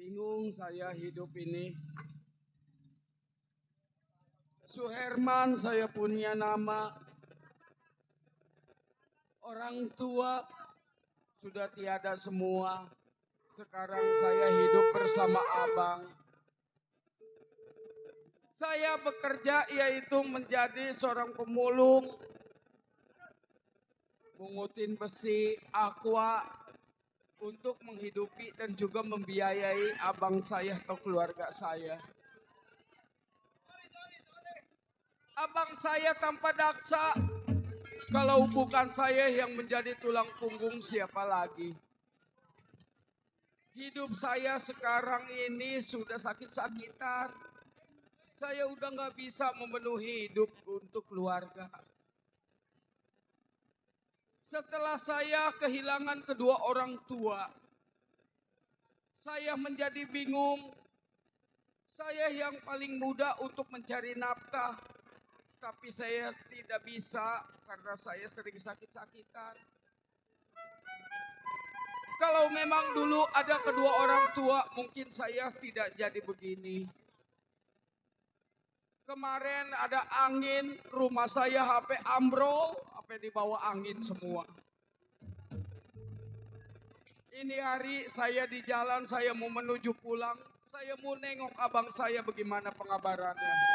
Bingung saya hidup ini. Suherman saya punya nama. Orang tua sudah tiada semua. Sekarang saya hidup bersama abang. Saya bekerja yaitu menjadi seorang pemulung. Mengutin besi, aqua untuk menghidupi dan juga membiayai abang saya atau keluarga saya. Abang saya tanpa daksa, kalau bukan saya yang menjadi tulang punggung siapa lagi? Hidup saya sekarang ini sudah sakit-sakitan. Saya udah gak bisa memenuhi hidup untuk keluarga. Setelah saya kehilangan kedua orang tua, saya menjadi bingung. Saya yang paling muda untuk mencari nafkah, tapi saya tidak bisa karena saya sering sakit-sakitan. Kalau memang dulu ada kedua orang tua, mungkin saya tidak jadi begini. Kemarin ada angin, rumah saya HP ambrol, apa dibawa angin semua. Ini hari saya di jalan, saya mau menuju pulang, saya mau nengok abang saya bagaimana pengabarannya.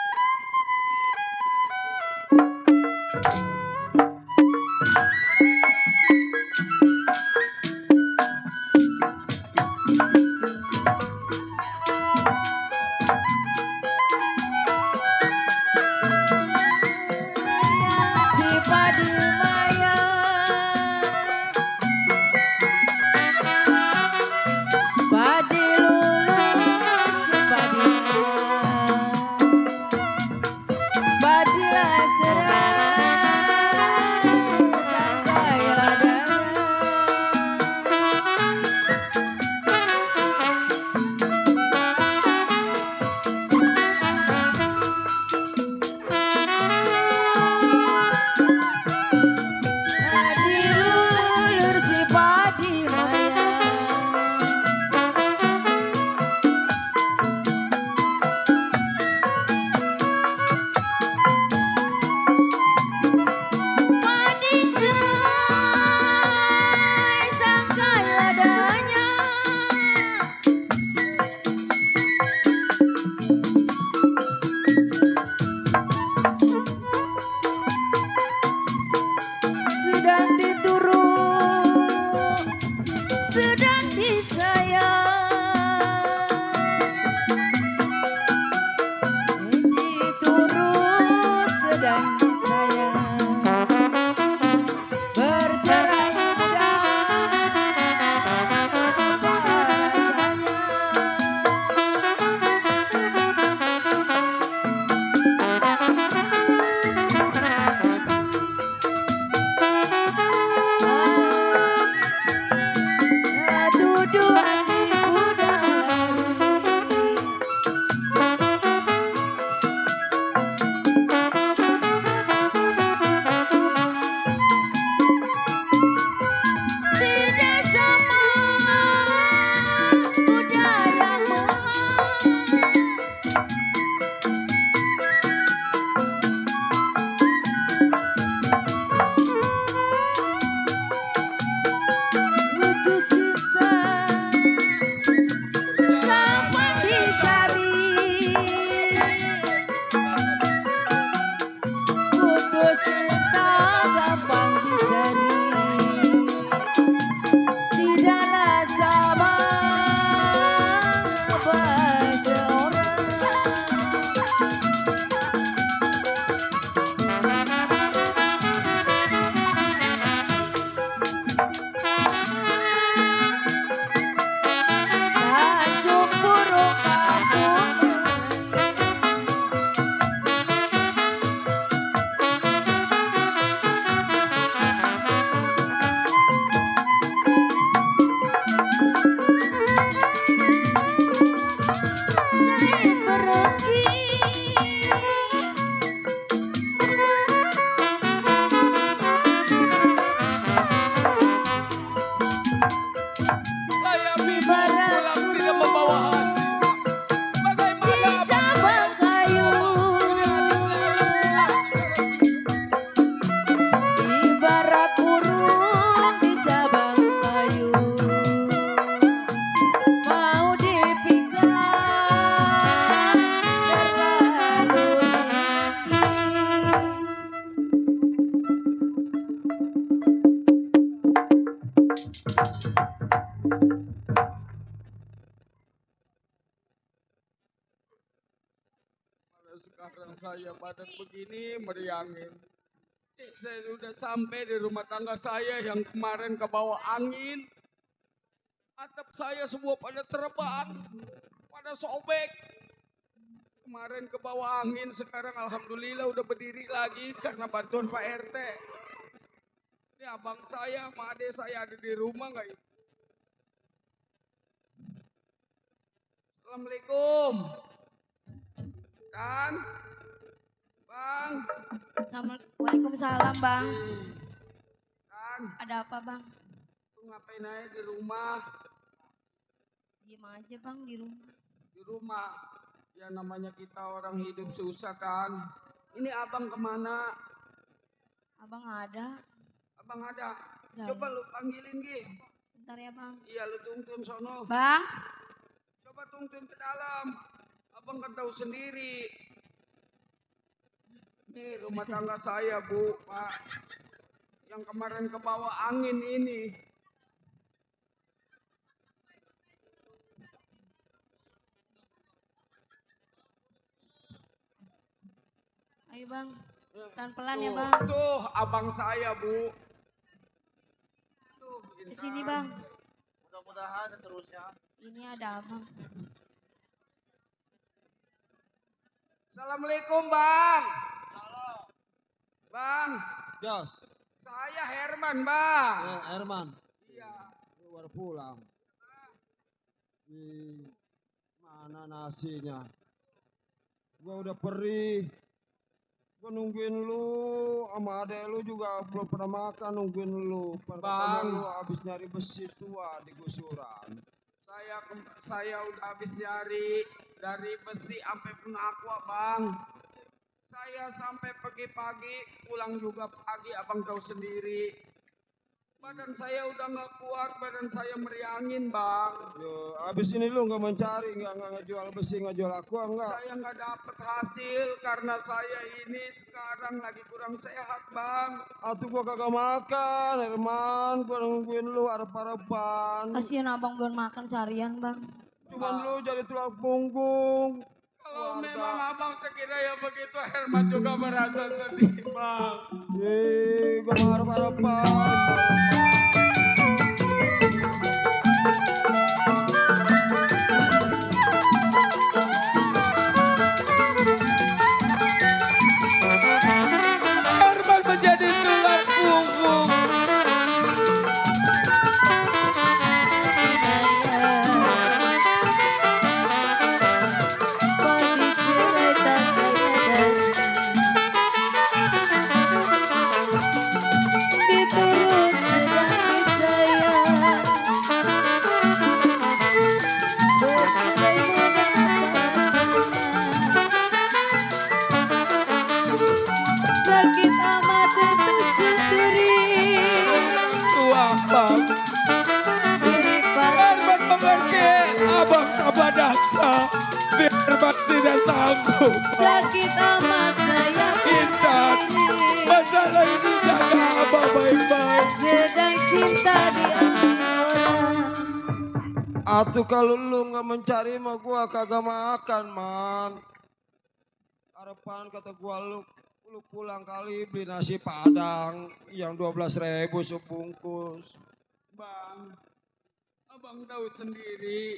Sekarang saya badan begini meriangin. Saya sudah sampai di rumah tangga saya yang kemarin ke bawah angin. Atap saya semua pada terbang, pada sobek. Kemarin ke bawah angin, sekarang alhamdulillah udah berdiri lagi karena bantuan Pak RT. Ini abang saya sama adik saya ada di rumah nggak? Assalamualaikum. Dan Bang. Waalaikumsalam bang. Dan Ada apa bang? lu ngapain aja di rumah? Diem aja bang di rumah. Di rumah. Ya namanya kita orang hidup susah kan. Ini abang kemana? Abang ada. Abang ada. Dalam. Coba lu panggilin Gi. Bentar ya bang. Iya lu tuntun sono. Bang. Coba tuntun ke dalam. Abang kan tahu sendiri. Ini rumah tangga saya Bu, Pak. Yang kemarin ke bawah angin ini. Ayo bang. Pelan-pelan ya bang. Tuh abang saya Bu. Tuh, Di sini bang. Mudah-mudahan seterusnya. Ini ada abang. Assalamualaikum Bang. Salam. Bang. Jos. Saya Herman Bang. Herman. Iya. Lu baru pulang. Mana nasinya? Gua udah perih. Gua nungguin lu sama adek lu juga belum pernah makan, nungguin lu. Bang. Lu habis nyari besi tua di gusuran. Saya udah habis nyari dari besi sampai pun aqua Bang. Saya sampai pagi-pagi, pulang juga pagi, abang tahu sendiri. Badan saya udah nggak kuat, badan saya meriangin Bang. Yo, habis ini lu nggak mencari, nggak ngejual besi, nggak jual aqua nggak? Saya nggak dapet hasil karena saya ini sekarang lagi kurang sehat Bang. Atuh gua kagak makan, Herman. Gua nungguin lu arep-arepan. Kasian abang belum makan seharian bang. Cuman lu jadi tulang punggung. Kalau Keluarga. memang abang sekiranya begitu, Herman juga merasa sedih Bang. Gua harap-harapan. Herman menjadi tulang punggung. Sakit amat itu sendiri. Bang. Herman mengerti abang tambah daksa. Biar Herman tidak sanggup. Sakit amat saya Intan, masalah ini jaga abang baik-baik. sedang cinta diambil orang. Atuh kalau lu nggak mencari mah gua kagak makan, man. Harapan kata gua lu pulang kali beli nasi padang yang 12.000 sebungkus. Bang, abang tahu sendiri.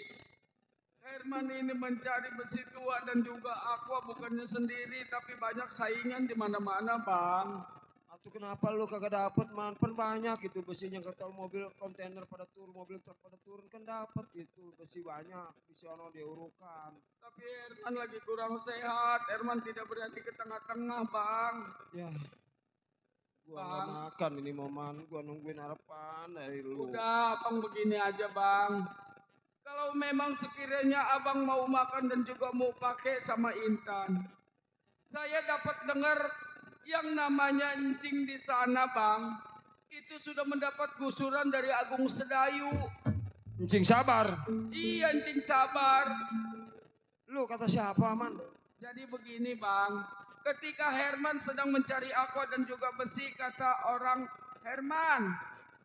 Herman ini mencari besi tua dan juga aqua bukannya sendiri tapi banyak saingan di mana-mana Bang. Atuh kenapa lu kagak dapet, man? Kan banyak itu besinya, kata mobil kontainer pada turun, mobil truk pada turun kan dapet itu besi banyak di sono diurukan. Tapi Herman lagi kurang sehat. Herman tidak berani ke tengah-tengah Bang. Ya, gua Bang. nggak makan ini momen, gua nungguin harapan dari lu. Udah abang begini aja Bang. Kalau memang sekiranya abang mau makan dan juga mau pakai sama Intan. Saya dapat dengar yang namanya encing di sana Bang. Itu sudah mendapat gusuran dari Agung Sedayu. Encing sabar. Iya encing sabar. Lu kata siapa, man? Jadi begini Bang. Ketika Herman sedang mencari aqua dan juga besi, kata orang, Herman,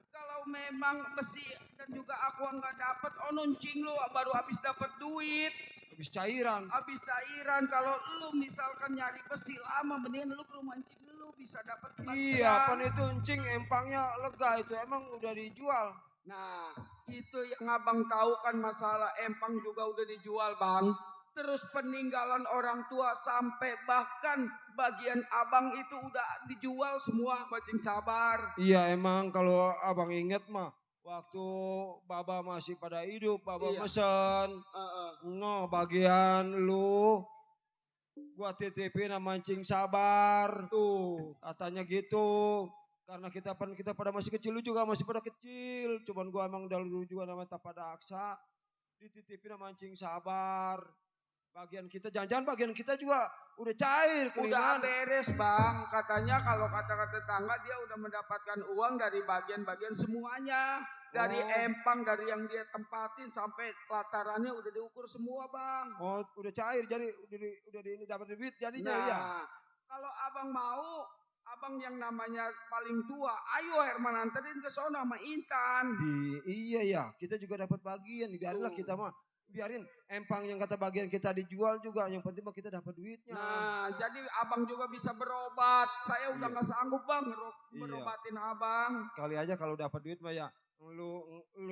kalau memang besi dan juga aqua nggak dapat, oh nuncing lu baru habis dapat duit. habis cairan. Habis cairan, kalau lu misalkan nyari besi lama, mendingan lu ke rumah mancing lu bisa dapat Iya, pan itu encing empangnya lega itu emang udah dijual. Nah, itu yang abang tahu kan masalah empang juga udah dijual bang. Terus peninggalan orang tua sampai bahkan bagian abang itu udah dijual semua mancing sabar. Iya emang kalau abang inget mah waktu baba masih pada hidup, baba Iya. mesen. No bagian lu gua titipin mancing sabar. Tuh. Katanya gitu. Karena kita pada masih kecil, lu juga masih pada kecil. Cuman gua emang dulu juga namanya pada aksa. Dititipin mancing sabar. Bagian kita, jangan-jangan bagian kita juga udah cair Udah keliman. beres bang, katanya kalau kata-kata tetangga dia udah mendapatkan uang dari bagian-bagian semuanya. Dari empang, dari yang dia tempatin sampai latarannya udah diukur semua bang. Oh udah cair jadi udah ini dapat duit jadinya Nah, ya. kalau abang mau, abang yang namanya paling tua, ayo Herman anterin ke sono sama Intan. Iya ya, kita juga dapat bagian, biarinlah kita mah. Biarin empang yang kata bagian kita dijual juga, yang penting mah kita dapat duitnya. Nah, jadi abang juga bisa berobat. Saya udah nggak sanggup bang berobatin abang. Kali aja kalau dapat duit mah ya, lu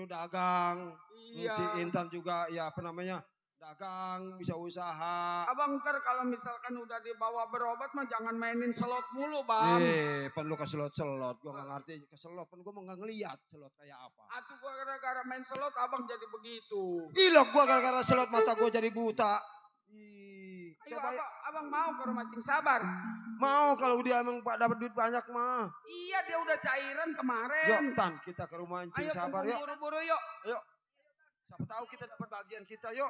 dagang. Iya. Si Intan juga ya apa namanya dagang, bisa usaha. Abang ntar kalau misalkan udah dibawa berobat mah jangan mainin slot mulu bang. Pen lu ke selot, gua nggak ngerti ke selot, pen gua mau nggak ngeliat selot kayak apa. Atuh gua gara-gara main slot abang jadi begitu. Gila gua gara-gara selot mata gua jadi buta. Ayo abang mau ke rumah Cing Sabar? Mau kalau dia emang dapat duit banyak mah. Iya dia udah cairan kemarin. Yuk Tan kita ke rumah Cing Sabar yuk. Ayo buru-buru yuk. Yuk. Siapa tahu kita dapat bagian kita yuk.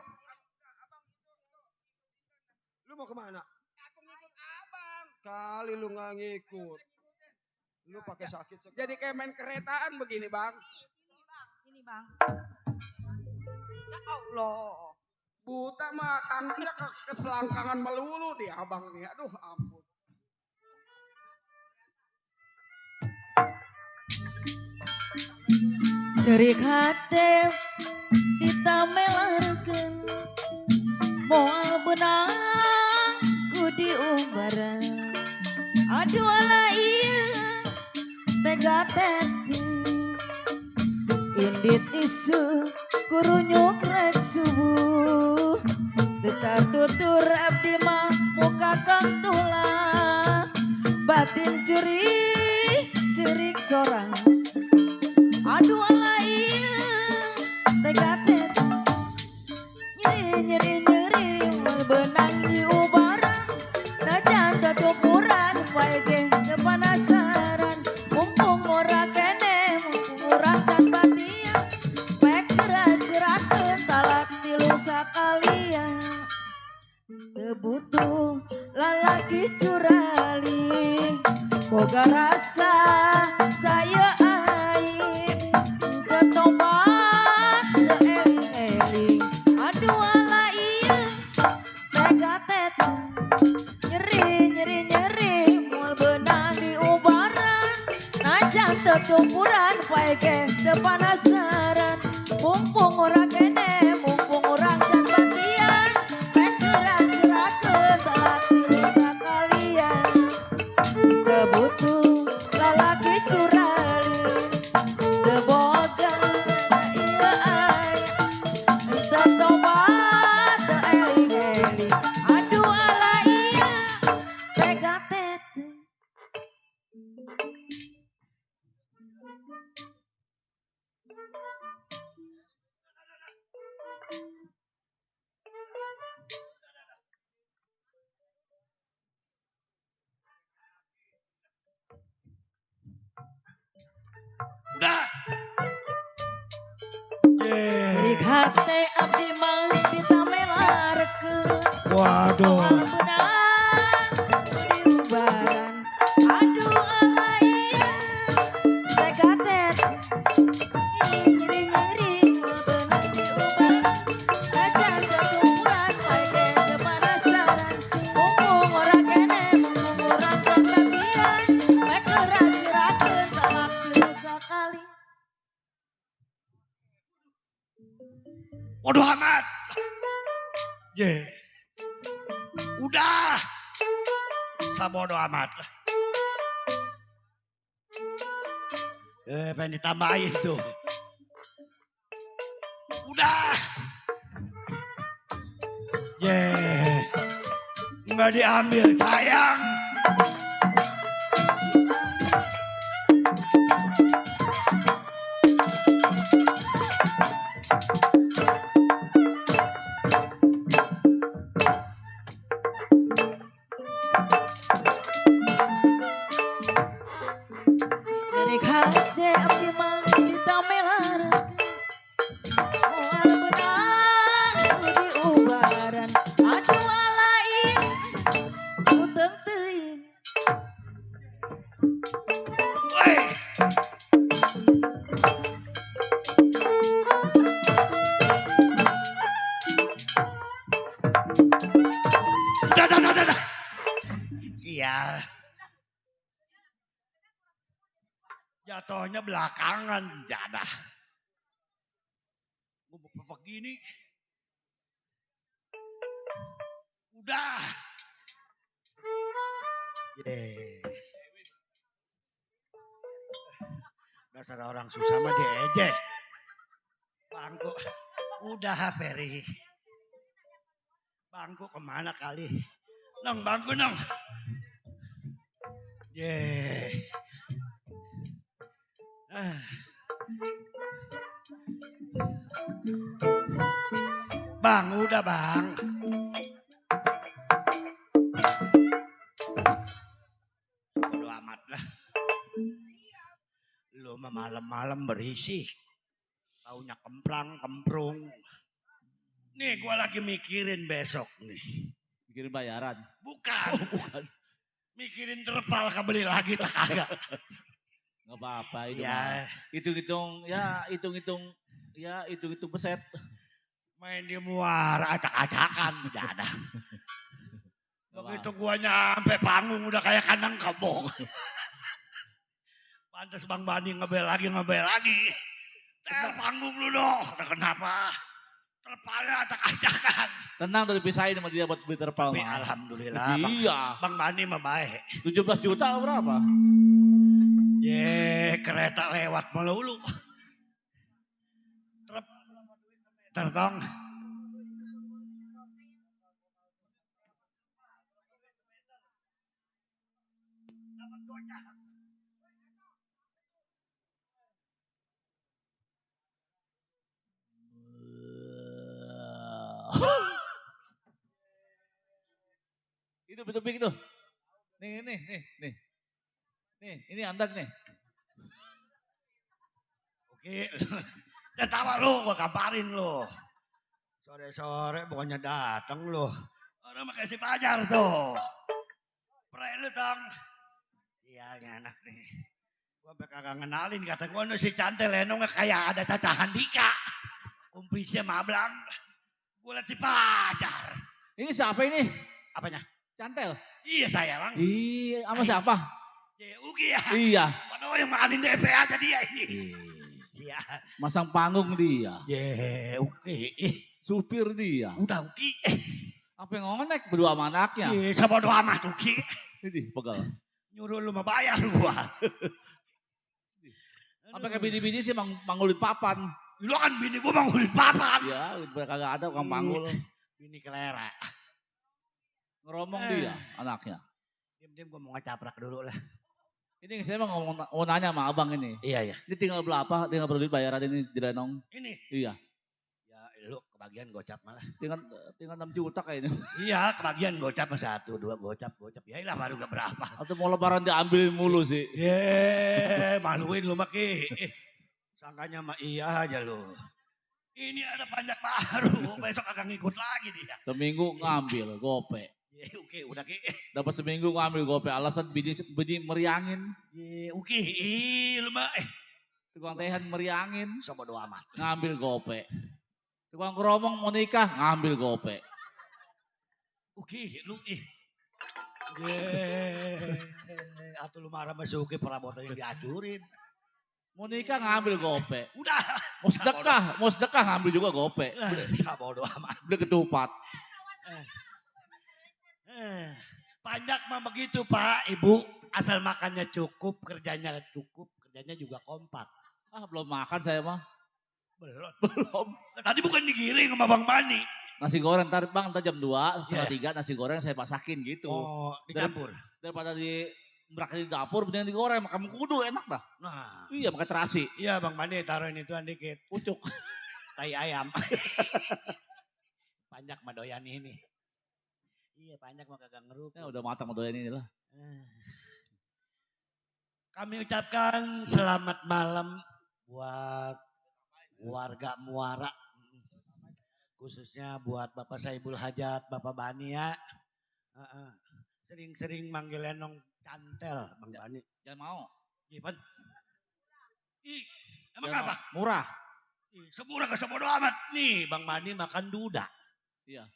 Lu mau kemana? Aku ngikut abang. Kali lu nggak ngikut. Lu pakai sakit sekali. Jadi kayak main keretaan begini bang. Sini bang. Ya Allah. Buta mah tangannya keselangkangan melulu nih abang nih. Aduh ampun. Cerik hati ditamelarkeun moal benang ku diumbaran. Aduh ala ieu tega teti indit isu kurunyuk rek subuh. Tetar tutur abdi mah muka kang tulang batin cerik sorang. Aduh ala ieu tega teti nyeri mal benang diubaran. Najan tutupuran wae ge teu panasaran. Mumpung ora kene mumpung urang can batian pek geura-geurakeun talak tilu sakalian. Teu butuh lalaki curali boga rasa saya aing ketobat teu eling-eling. Aduh ala ieu tega teti nyeri moal benang diubaran. Najan tetumpuran pae ge teu panasaran. Mumpung ora kene mumpung urang can batian pek geura-geurakeun talak tilu sakalian. Teu butuh lalaki curali teu boga ieu aya teu tobat teu eling-eling. Aduh ala ieu tega teti. Udah. Cerik hati abdi mah ditamelarkeun Waduh. moal benang diubaran. Aduh ala ieu tega teti nyeri moal benang diubaran. Najan tetumpuran pae ge teu panasaran. Mumpung ora kene mumpung urang can batian pek geura-geurakeun talak tilu sakali. Waduh amat. Ye. Udah. Sabodo amat lah. Pengen ditambahin tuh. Udah. Ye. Nggak diambil sayang. Serik hati abdi mah ditamelan. Moal benang di ubaran. Aduh alain ku teuing. Woi. Dah. Iya. Jatuhnya belakangan, jadah. Ngomong begini. Udah. Dasar orang susah mah diejek. Bangku. Udah Peri. Bangku kemana kali? Nong bangku nong. Bang, udah bang. Bodo amat lah. Lu mah malam-malam berisik. Taunya kemplang, kemprung. Nih gua lagi mikirin besok nih. Mikirin bayaran. Bukan. Bukan. Mikirin terpal kebeli lagi tak kagak. Nggak apa-apa itu. Ya. Hitung-hitung beset. Main di muara acak-acakan. Gak ada. Begitu gua nyampe panggung udah kayak kandang kebong. Pantes Bang Bani ngebel lagi. Panggung lu dong. Kenapa? Terpalnya acak-acakan. Tenang udah dipisahin sama dia buat beli terpal. Tapi mah. alhamdulillah. Iya. Bang Bani mah baik. 17 juta berapa? Kereta lewat melulu. Terkong. Itu betul-betul itu. Nih. Nih, ini antar nih. Oke. Dan tawa lu, gua kabarin lu. Sore-sore pokoknya datang lu. Orang mah kasih pajar tuh. Pray lu dong. Iya ini anak nih. Gua sampe kagak ngenalin kata gua nu si Cantel Lenong kayak ada Caca Handika. Kumpisnya mablang. Gua liat si pajar. Ini siapa ini? Apanya? Cantel. Iya saya bang. Iya, sama siapa? Ya Ugi ya. Iya. Padahal yang makanin DP aja dia ini. Iya. Masang panggung dia. Ya Ugi. Supir dia. Udah Ugi. Apa yang ngonek berdua sama anaknya? Iya sama doa amat Ugi. Ini pegal. Nyuruh lu mah bayar gua. Sampai ke bini-bini sih manggulin papan. Lu kan bini gua manggulin papan. Ya, kagak ada orang panggul. Bini kelera. Ngeromong dia anaknya. Diam-diam gua mau ngecaprak dulu lah. Ini saya mau nanya sama abang ini. Iya ya. Ini tinggal berapa? Tinggal berapa duit bayaran ini di Lenong? Ini. Iya. Ya lu kebagian gocap malah. Tinggal 6 juta kayaknya. Iya kebagian gocap 1, 2 gocap. Ya ilah baru gak berapa. Atau mau lebaran diambil mulu sih. Maluin lu mah Ki. Sangkanya mah iya aja lu. Ini ada pajak baru. Besok akan ngikut lagi dia. Seminggu ngambil gope. Oke, udah Ki. Dapat seminggu ngambil gope. Alasan bini meriangin. Oke, lu mah Tukang tehan meriangin. sama doa amat. Ngambil gope. Tukang keromong mau nikah ngambil gope. Oke, lu Atau lu marah sama Suki perabotan yang diacurin. Mau nikah ngambil gope. Udah. Mau sedekah ngambil juga gope. Sama doa amat. Udah ketupat. Panjak mah begitu Pak, Ibu. Asal makannya cukup, kerjanya juga kompak. Ah, belum makan saya mah. Belum. Tadi bukan digiring sama Bang Bani. Nasi goreng ntar Bang, ntar jam 2, setengah 3 nasi goreng saya pasakin gitu. Oh, dicampur. Daripada di merakit di dapur, mendingan digoreng, makan kudu enak dah. Nah, Iya, pakai terasi. iya Bang Bani taruhin ituan dikit. Pucuk. Tai ayam. Panjak mah doyan ini. Iya, panjak mah kagak ngeruk. Ya udah matang doyan ini lah. Kami ucapkan selamat malam buat warga Muara. Khususnya buat Bapak Saibul Hajat, Bapak Bani ya. Sering-sering manggil Lenong Cantel, Bang Bani. Jangan mau. Gimana? Emang Jangan apa? mau. Murah. Semurah ke sebodo amat. Nih, Bang Bani makan duda. Iya.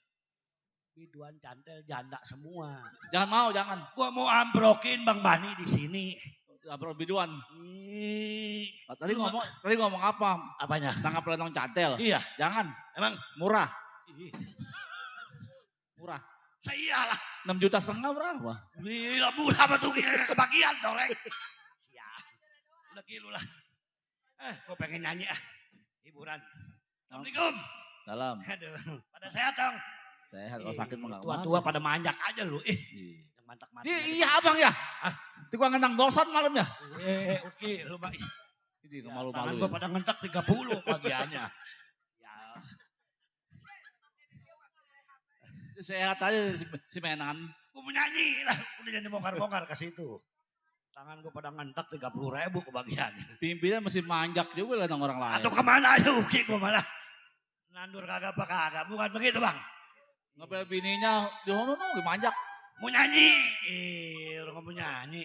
Biduan Cantel janda semua. Jangan mau, jangan. Gua mau ambrokin Bang Bani di sini. Abro biduan. Tadi Lu ngomong apa? apanya? Tangkap Lenong Cantel. Iya, Jangan. emang Murah. Murah. saya lah. 6,5 juta berapa? Gila murah apa tuh kebagian torek. Siap. Udah gila lah. Gue pengen nyanyi hiburan. Assalamualaikum. Dalam. Aduh, pada sehat dong. Sehat, kalau sakit mah nggak Tua-tua pada manjak aja lu. Iya. Yang mantak-mantak. Iya abang ya. Tukang ngendang bosan malamnya. Oke, lu mah. Ini Ya, malu-malu. tangan Ya. gue pada ngentak 30 bagiannya. Ya. Sehat aja si Menan. Gue mau nyanyi lah. Udah jadi bongkar-bongkar ke situ. Tangan gue pada ngentak 30.000 kebagiannya. Pimpinan masih manjak juga lah orang lain. Atau kemana aja Uki gue malah. Nandur kagak apa kagak. Bukan begitu Bang. Ngapel bininya di hono manjak. Mau nyanyi. Udah gak mau nyanyi.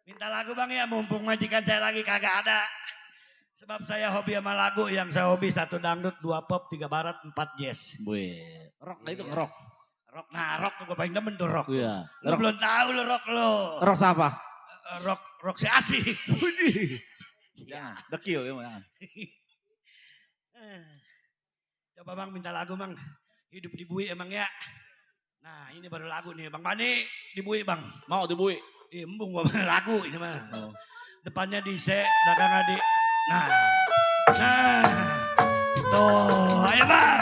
Minta lagu Bang ya. Mumpung majikan saya lagi kagak ada. Sebab saya hobi sama lagu. Yang saya hobi 1 dangdut, 2 pop, 3 barat, 4 jazz. Wih, rock itu Iya. ngerok. Rock, nah rock tuh gue paling demen tuh rock. Iya. Lo belum tahu lo rock lo. Rock siapa? Rock si Asih. Jangan, dekil ya jangan. Coba Bang minta lagu Bang. Hidup di Bui emang ya. Nah ini baru lagu nih Bang Bani di Bui Bang. Mau dibui. Embung gua lagu ini mah. Oh. Depannya di C, belakangnya di. Nah. Tuh, ayo Bang.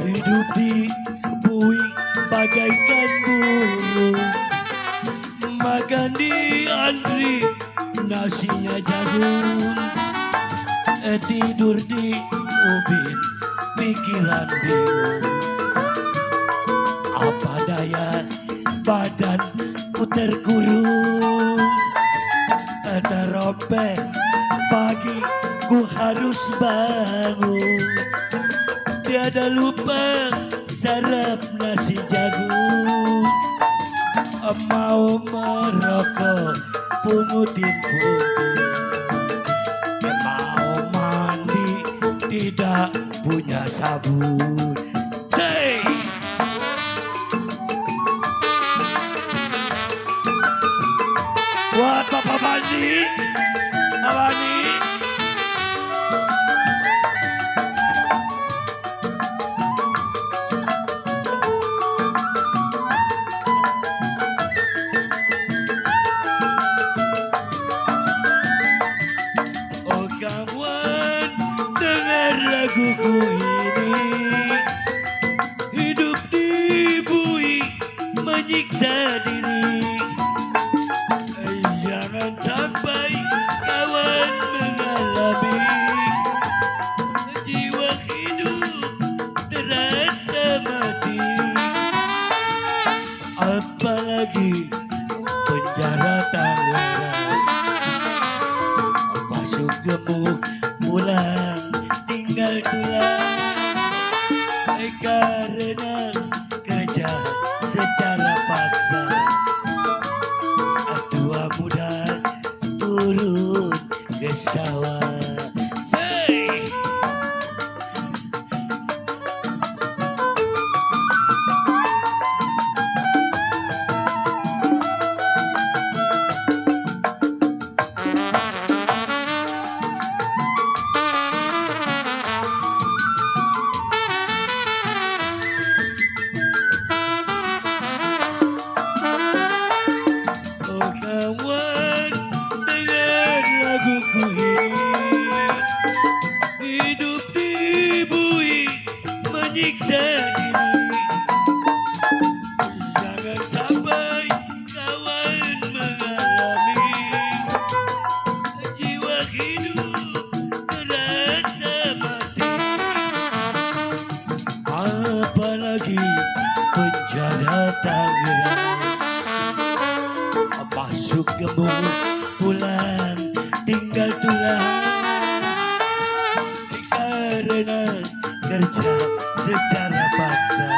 Hidup di Bui bagaikan burung, makan di antri nasinya jagung, tidur di ubin pikiran bingung. Apa daya badanku terkurung, terompet pagi ku harus bangun. Tiada lupa sarap nasi jagung, mau merokok pungutin puntung, mau mandi tidak punya sabun. Hey! Buat Bapak Bandi, Bapak Bandi. Oh kawan, dengar laguku ini. Hidup di Bui menyiksa diri. Jangan sampai kawan mengalami jiwa hidup terasa mati. Apalagi penjara Tangerang, masuk gemuk pulang tinggal tulang. Karena kerja secara paksa, tua muda turun ke sawah. Say! menyiksa diri. Jangan sampai kawan mengalami jiwa hidup terasa mati. Apalagi penjara Tangerang, masuk gembung pulang tinggal tulang karena kerja secara paksa.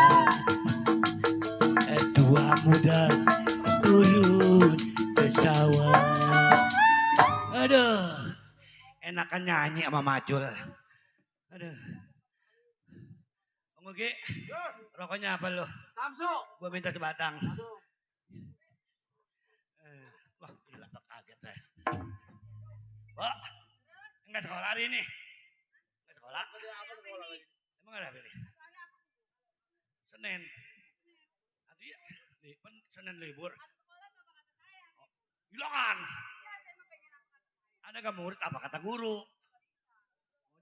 Tua muda turun ke sawah. Aduh, enakan nyanyi sama Macul. Aduh. Bang Ugi, rokoknya apa lo? Samsu. Gua minta sebatang. Wah, gila kaget saya. Wah, enggak sekolah hari ini. Enggak sekolah. Emang ada apa ini? Senin. Senin libur. Hilangan. Ada gak murid apa kata guru?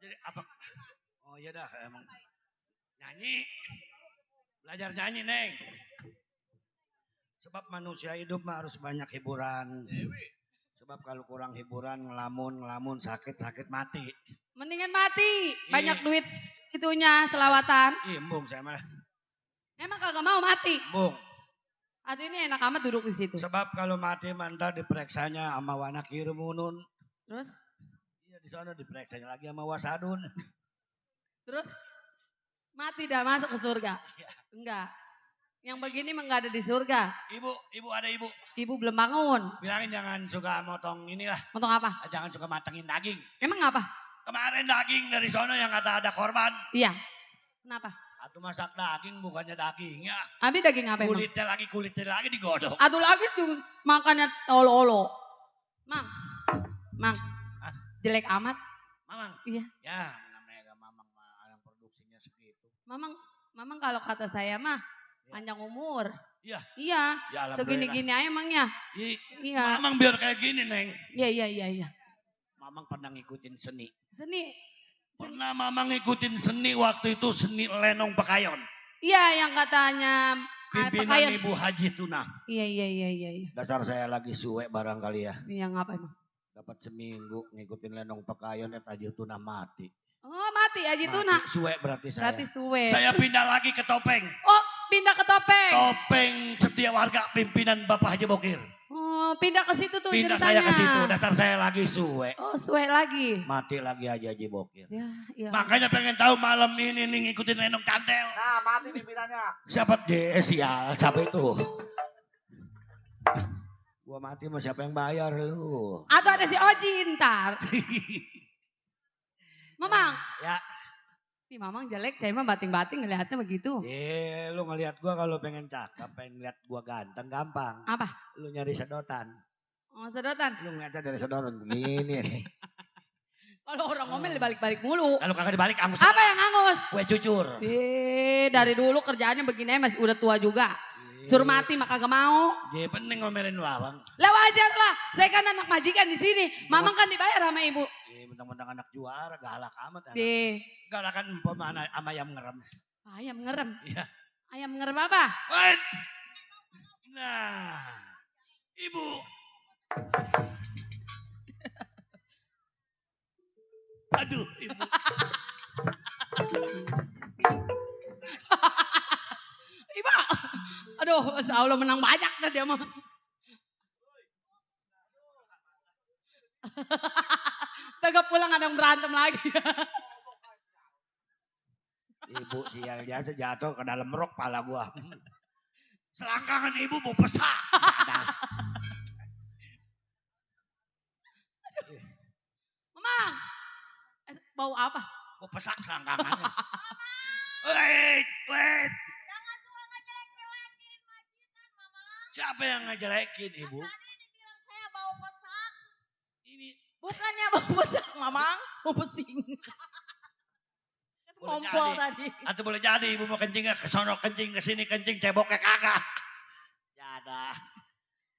Jadi apa? Oh iya dah emang. Nyanyi. Belajar nyanyi, Neng. Sebab manusia hidup mah harus banyak hiburan. Sebab kalau kurang hiburan, ngelamun sakit mati. Mendingan mati, Iya. banyak duit itunya selawatan. Embung saya malah. Emang kagak mau mati? Embung. Aduh ini enak amat duduk di situ. Sebab kalau mati mantar diperiksanya sama wana kirumunun. Terus, Iya di sana diperiksanya lagi sama wasadun. terus mati dah masuk ke surga? Iya. Enggak. Yang begini mah enggak ada di surga. Ibu ada ibu. Ibu belum bangun. Bilangin jangan suka motong inilah. Motong apa? Jangan suka matengin daging. Emang apa? Kemarin daging dari sono yang kata ada korban. Iya. Kenapa? Atau masak daging bukannya dagingnya. Abi daging apa emang? Kulitnya lagi digodok. Aduh lagi tuh makannya olo-olo. Mang. Hah? Jelek amat. Mamang. Iya. Ya namanya mamang mah yang produksinya segitu. Mamang kalau kata saya mah panjang umur. Iya. Iya. Ya alhamdulillah. Segini-gini aja emangnya. Iya. Mamang biar kayak gini Neng. Iya. Mamang pernah ngikutin seni. Seni. Pernah mamang ngikutin seni waktu itu seni lenong pekayon. Iya yang katanya Pimpinan pakaian. Ibu Haji Tuna. Iya. Dasar saya lagi suwe barangkali ya. Iya ngapa emang? Dapat seminggu ngikutin lenong pekayon Haji Tuna mati. Oh mati Haji Tuna. Mati. Suwe berarti saya. Berarti suwe. Saya pindah lagi ke topeng. Oh pindah ke topeng. Topeng setia warga pimpinan Bapak Haji Bokir. Oh pindah ke situ tuh Pindah ceritanya. saya ke situ. Dasar saya lagi suwe. Oh suwe lagi. Mati lagi Haji Bokir. Ya, iya. Makanya pengen tahu malam ini nih ngikutin lenong cantel. Nah, mati pimpinannya. Siapa sial? Siapa itu? Gua mati mah siapa yang bayar lu? Atau ada si Oji ntar. Mamang. Ya. Si Mamang jelek, saya mah bating-bating ngelihatnya begitu. Lu ngelihat gua kalau pengen cakep, pengen lihat gua ganteng gampang. Apa? Lu nyari sedotan. Oh sedotan. Lu ngeliatnya dari sedotan begini nih. Kalau orang ngomel dibalik-balik mulu. Kalau kagak dibalik angus. Apa yang angus? Kue cucur. Dari dulu kerjaannya begini masih udah tua juga. Suruh mati mah kagak mau. Dia penting ngomelin lawang. Lah wajar lah, saya kan anak majikan di sini. Mamang kan dibayar sama ibu. Mentang-mentang anak juara galak amat. Deh. Galakan umpama sama ayam ngerem. Ayam ngerem. Iya. Ayam ngerem apa? Wait. Nah, ibu. Aduh, ibu. Ibu. Aduh, Masya Allah menang banyak dah dia mah. Tegak pulang ada yang berantem lagi. Ibu sial biasa jatuh ke dalam rok pala gua. Selangkangan ibu mau pesak. Mamang. Bau apa? Mau pesak selangkangannya. Wait. Jangan suka ngejelek-jelekin majikan, Mama. Siapa yang ngejelekin ibu? Tadi dibilang saya bau pesak. Ini Bukannya bau pesak, Mamang. Bau pesing. Boleh Ngompol jadi. tadi. Atau boleh jadi ibu mau kencing ke sono kencing ke sini kencing ceboknya kagak. Jada.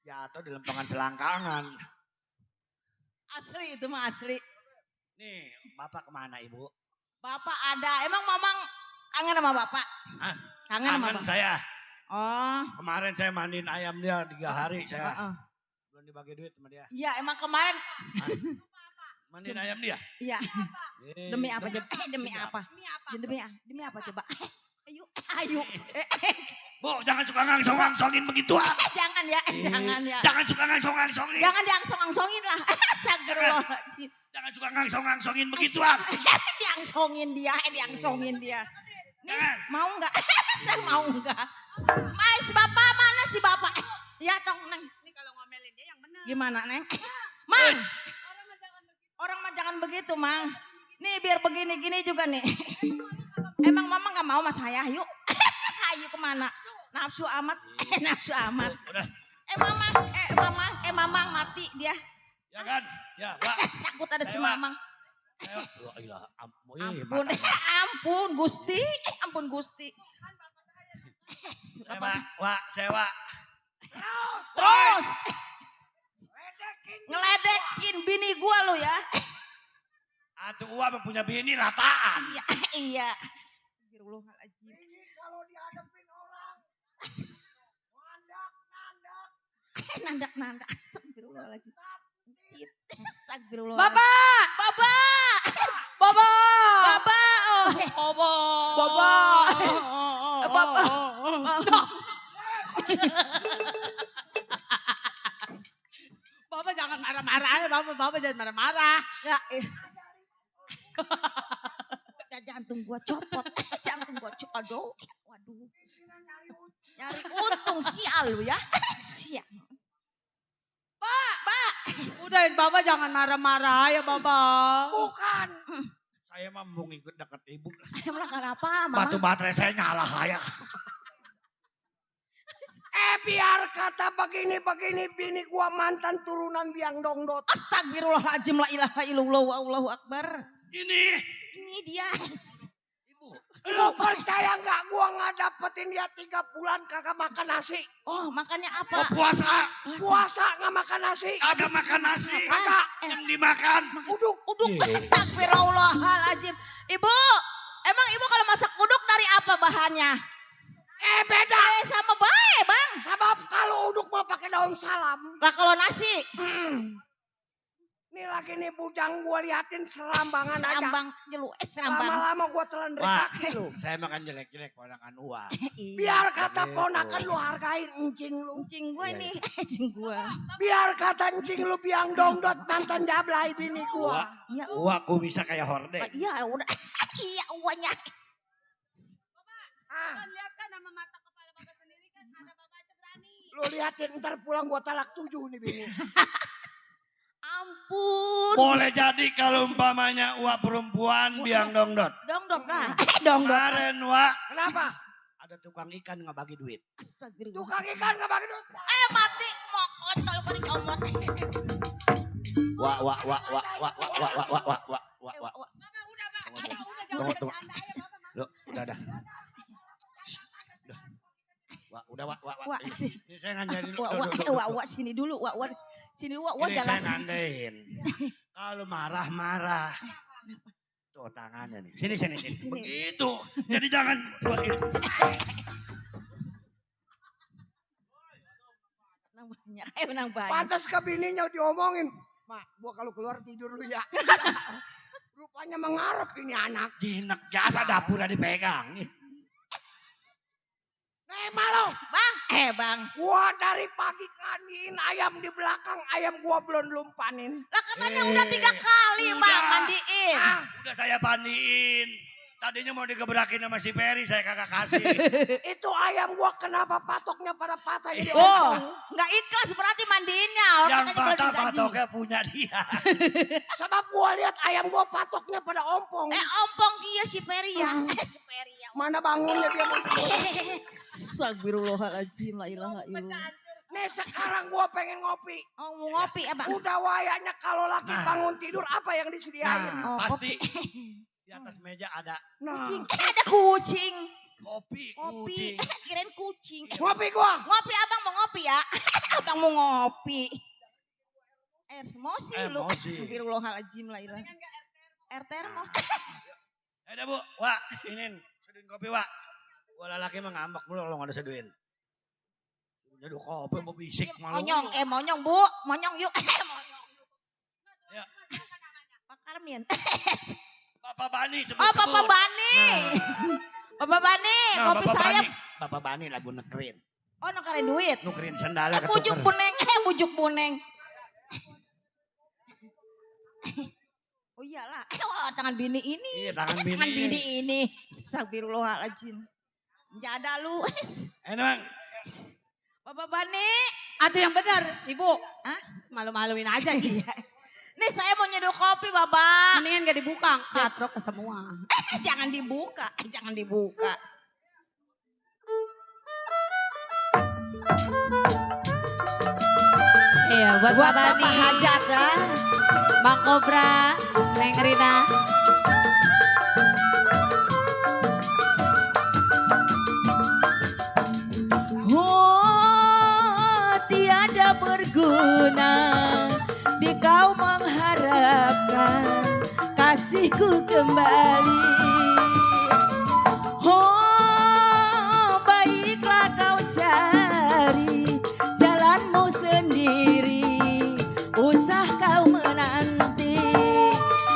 Jatuh di lempengan selangkangan. Asli itu mah asli. Nih, bapak kemana ibu? Bapak ada. Emang Mamang Kangen sama bapak? Hah? Kangen sama Kangen bapak? saya. Oh. Kemarin saya mandiin ayam dia 3 hari saya. Heeh. Belum dibagi duit sama dia. Iya emang kemarin. Mandiin ayam dia. Iya. Eh, Demi apa coba? Demi apa? Demi apa coba? Ayo. Bu, jangan suka ngangsong-ngangsongin begituan. Jangan ya, jangan ya. Jangan suka ngangsong-ngangsongin. Jangan diangsong-angsongin lah. Astagfirullahaladzim. Jangan suka ngangsong-ngangsongin begituan. Diangsongin dia. Nih, Jangan. mau nggak? Saya mau nggak? Si bapak mana si bapak? Ya tong neng. Ini kalau ngomelin dia yang benar. Gimana neng? Mang. Orang mah jangan begitu mang. Nih biar begini-gini juga nih. Emang mama nggak mau sama saya? Yuk. Ayo kemana? Nafsu amat. Nafsu amat. Udah. Mamang mati dia. Ya kan? Ya, Wak. Sakut ada si Ayo, Wak. mamang. Wah, iya, ampun. Ampun Gusti. Ampun Gusti. Sewa. Terus. Ngeledekin bini gua lo ya. Atuh gua punya bini lataan. Iya. Astagfirullahaladzim. Kalau dihadapin orang. Nandak. Astagfirullahaladzim. Astagfirullah. Bapak! Bapak. Bapak! Bapak. Bapak jangan marah-marah ya, Bapak jangan marah-marah. Ya. Jantung gua copot. Aduh. Waduh. Nyari untung sial lu ya. Sial. Pak. Udah Bapak jangan marah-marah ya Bapak. Bukan. Saya mah mau ngikut dekat ibu. Emang kenapa mama? Batu baterai saya nyala kayak. Biar kata begini bini gua mantan turunan biang dongdot. Astagfirullahaladzim la ilaha illallah Allahu akbar. Ini. Ini dia. Ibu. Lu percaya nggak gua dapetin dia 3 bulan kagak makan nasi? Oh, makannya Oh, apa? puasa. Puasa nggak makan nasi? Kagak makan nasi. Kagak. Yang dimakan. Uduk. Astagfirullahaladzim. Ibu, emang ibu kalau masak uduk dari apa bahannya? Beda. Sama bae, Bang. Sebab kalau uduk mah pakai daun salam. Lah kalau nasi, Nih lagi nih bujang gua liatin serambangan aja. serambang jelu, serambang. Lama-lama gua telan dari Wah, kaki lu. saya makan jelek-jelek ponakan uang. Biar kata Gitu. ponakan lu hargain encing lu. Kucing gua Iya, ini, kucing gua. Biar kata encing lu biang dongdot mantan jablay bini gua. Ya, Uangku bisa kayak horde. iya udah. Iya uangnya. Lihat kan sama mata kepala Bapak sendiri kan ada Bapak aja berani. Lu liatin ntar pulang gua talak 7 nih bini. Ampun. Boleh jadi kalau umpamanya uang perempuan biang dongdot. Dongdot lah. Dongdot. Kemarin Wak, Kenapa? ada tukang ikan nggak bagi duit. Astagfirullah. Tukang ikan gak bagi duit. Mati mau kontol beri comot. Wak. Bapak udah Pak. Loh, udah. Wak, udah. Wak, sini. Ini saya ngajarin dulu. Wak, sini dulu. Wak, sini Wak, Ini jalan saya nandain. Kalau marah. Tuh tangannya nih. Sini. Begitu. Jadi jangan begitu. Menang banyak. Pantas ke bininya diomongin. Mak, gua kalau keluar tidur lu ya. Rupanya mengharap ini anak. Jinak jasa dapur udah dipegang. Nih. Nih malu. Bang. Gua dari pagi kandiin ayam di belakang. Ayam gua belum lumpanin. Lah katanya udah 3 kali, Udah. Bang, mandiin. Udah saya pandiin. Tadinya mau digebrakin sama si Peri, saya kagak kasih. Itu ayam gua kenapa patoknya pada patah jadi Oh, ompong. nggak ikhlas berarti mandiinnya. Orang Yang katanya belum patah digaji. patoknya punya dia. Sebab gua lihat ayam gua patoknya pada ompong. Ompong dia si Peri ya. Si Peri ya. Mana bangunnya dia mau Astagfirullahaladzim, la ilaha illallah. Nih sekarang gua pengen ngopi. Oh, mau ngopi ya, Bang? Udah wayanya kalau laki Nah. bangun tidur apa yang disediain? Nah, Oh, pasti di atas meja ada Nah, Kucing. Ada kucing. kopi. Ngopi. Kirain kucing. ngopi gua. Ngopi, Abang mau ngopi ya? Abang mau ngopi. Emosi lu. Emosi. Astagfirullahaladzim, la ilaha. Air termos. Ada Bu, Wak, ini Seduin kopi, Wak. Gua lelaki mah ngambek mulu kalau nggak ada seduin. Jadi kopi mau bisik malu. Monyong bu, monyong yuk. Monyong. Ya. Pak Karmin. Bapak Bani sebut. Oh Bapak Bani. Bapak Bani, Nah, kopi Bapak saya. Bani. Bapak Bani lagu nekerin. Oh nukerin duit. Nukerin sendalnya Bujuk ketuker. buneng, bujuk buneng. Oh iyalah, tangan bini ini. Iya, tangan bini. Tangan bini ini. Astagfirullahaladzim. Jada lu. Bang. Bapak Bani. Atau yang benar, Ibu. Hah? Malu-maluin aja gitu. Nih saya mau nyeduh kopi Bapak. Mendingan gak dibuka, katrok ke semua. Jangan dibuka, jangan dibuka. Iya, buat Buat Bapak Bapak Bani, Hajat ya. Bang Kobra, Neng Rina. Oh, tiada berguna di kau mengharapkan kasihku kembali. Oh, baiklah kau cari jalanmu sendiri, usah kau menanti.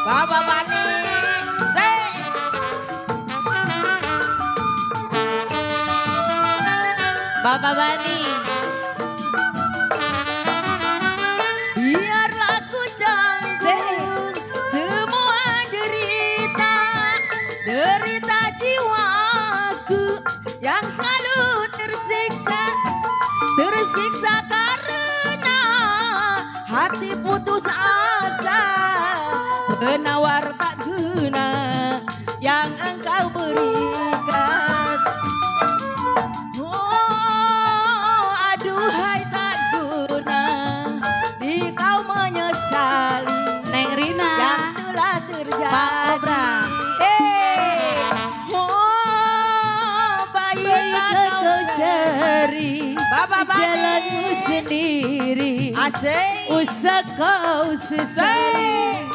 Bapak Bani, Bapak Bani. biarlah ku tanggung semua derita, derita jiwaku yang selalu tersiksa, tersiksa karena hati putus asa, penawar tak guna yang engkau berikan. Oh, aduhai tak guna di kau menyesali Neng Rina. yang telah terjadi. Bang Kobra. Oh, baiklah kau cari Bapak Bani. jalanmu sendiri. Asik. Usah kau sesali.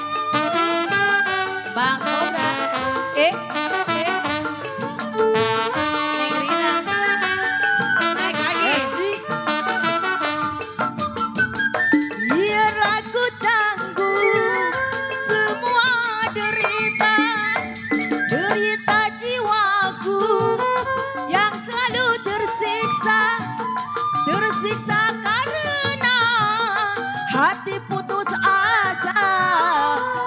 Bang Kobra. Neng Rina. Naik lagi. Biarlah ku tanggung semua derita, derita jiwaku yang selalu tersiksa, tersiksa karena hati putus asa,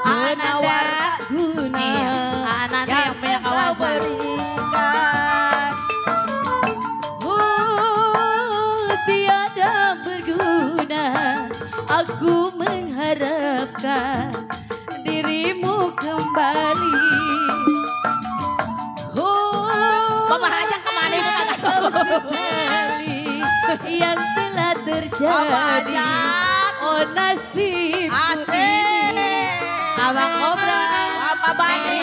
penawar tak guna Iya, Ananda yang punya engkau kawasan. berikan. Oh, tiada berguna aku mengharapkan dirimu kembali. Oh, Bapak Hajat kemana itu kagak tahu. sesali yang telah Bapak terjadi. Hajat. Oh nasibku Asik. ini. Abang Kobra. Bapak Bani.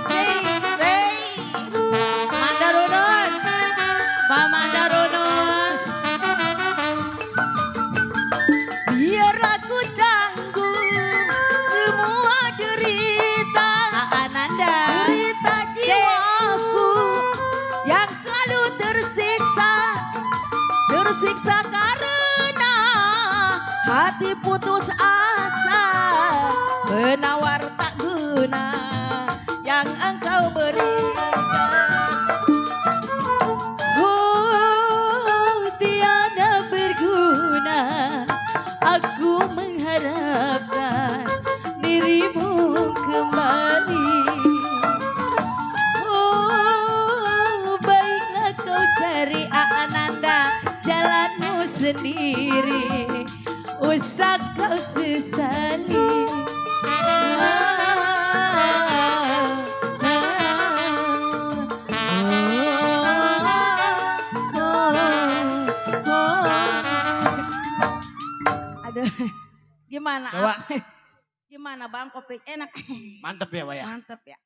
Say, Say. Mandarunun. Pak Mandarunun. Biarlah ku tanggung semua derita, Ananda. derita jiwaku yang selalu tersiksa, tersiksa karena hati putus asa, penawar tak guna yang engkau berikan. Oh, tiada berguna aku mengharapkan dirimu kembali. Oh, baiklah kau cari Ananda jalanmu sendiri, usah kau sesali. Aduh, gimana? Bawa. Gimana Bang kopi enak? Mantep ya, Wak ya? Mantep ya.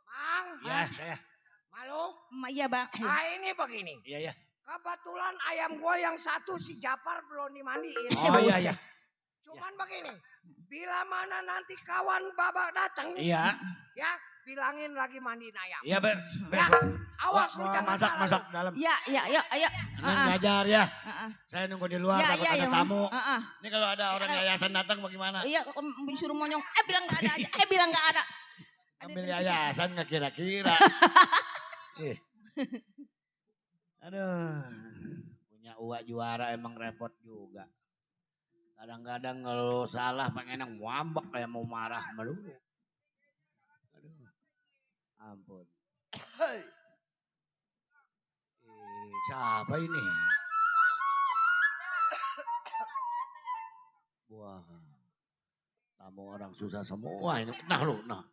Mang, Iya, saya. malu? Iya Bang. Ah ini begini. Iya, iya. Kebetulan ayam gua yang satu si Japar belum dimandiin. Oh iya, iya. Cuman begini, bila mana nanti kawan babak datang, Iya. ya bilangin lagi mandiin ayam. Iya ber. Ya, awas lu jangan masak salah masak lu. dalam. Iya, iya, ayo, ayo. Neng belajar ya. Heeh. Saya nunggu di luar Iya, takut iya, ada ya, tamu. Heeh. Ini kalau ada orang yayasan datang bagaimana? Iya, suruh monyong. Bilang nggak ada aja. Bilang nggak ada. Ambil yayasan nggak kira-kira. Ih. Aduh. Punya uak juara emang repot juga. Kadang-kadang kalau salah pengen yang ngambek kayak mau marah melulu. Aduh. Ampun. Siapa ini? Wah. Tamu orang susah semua ini. Nah lu, nah.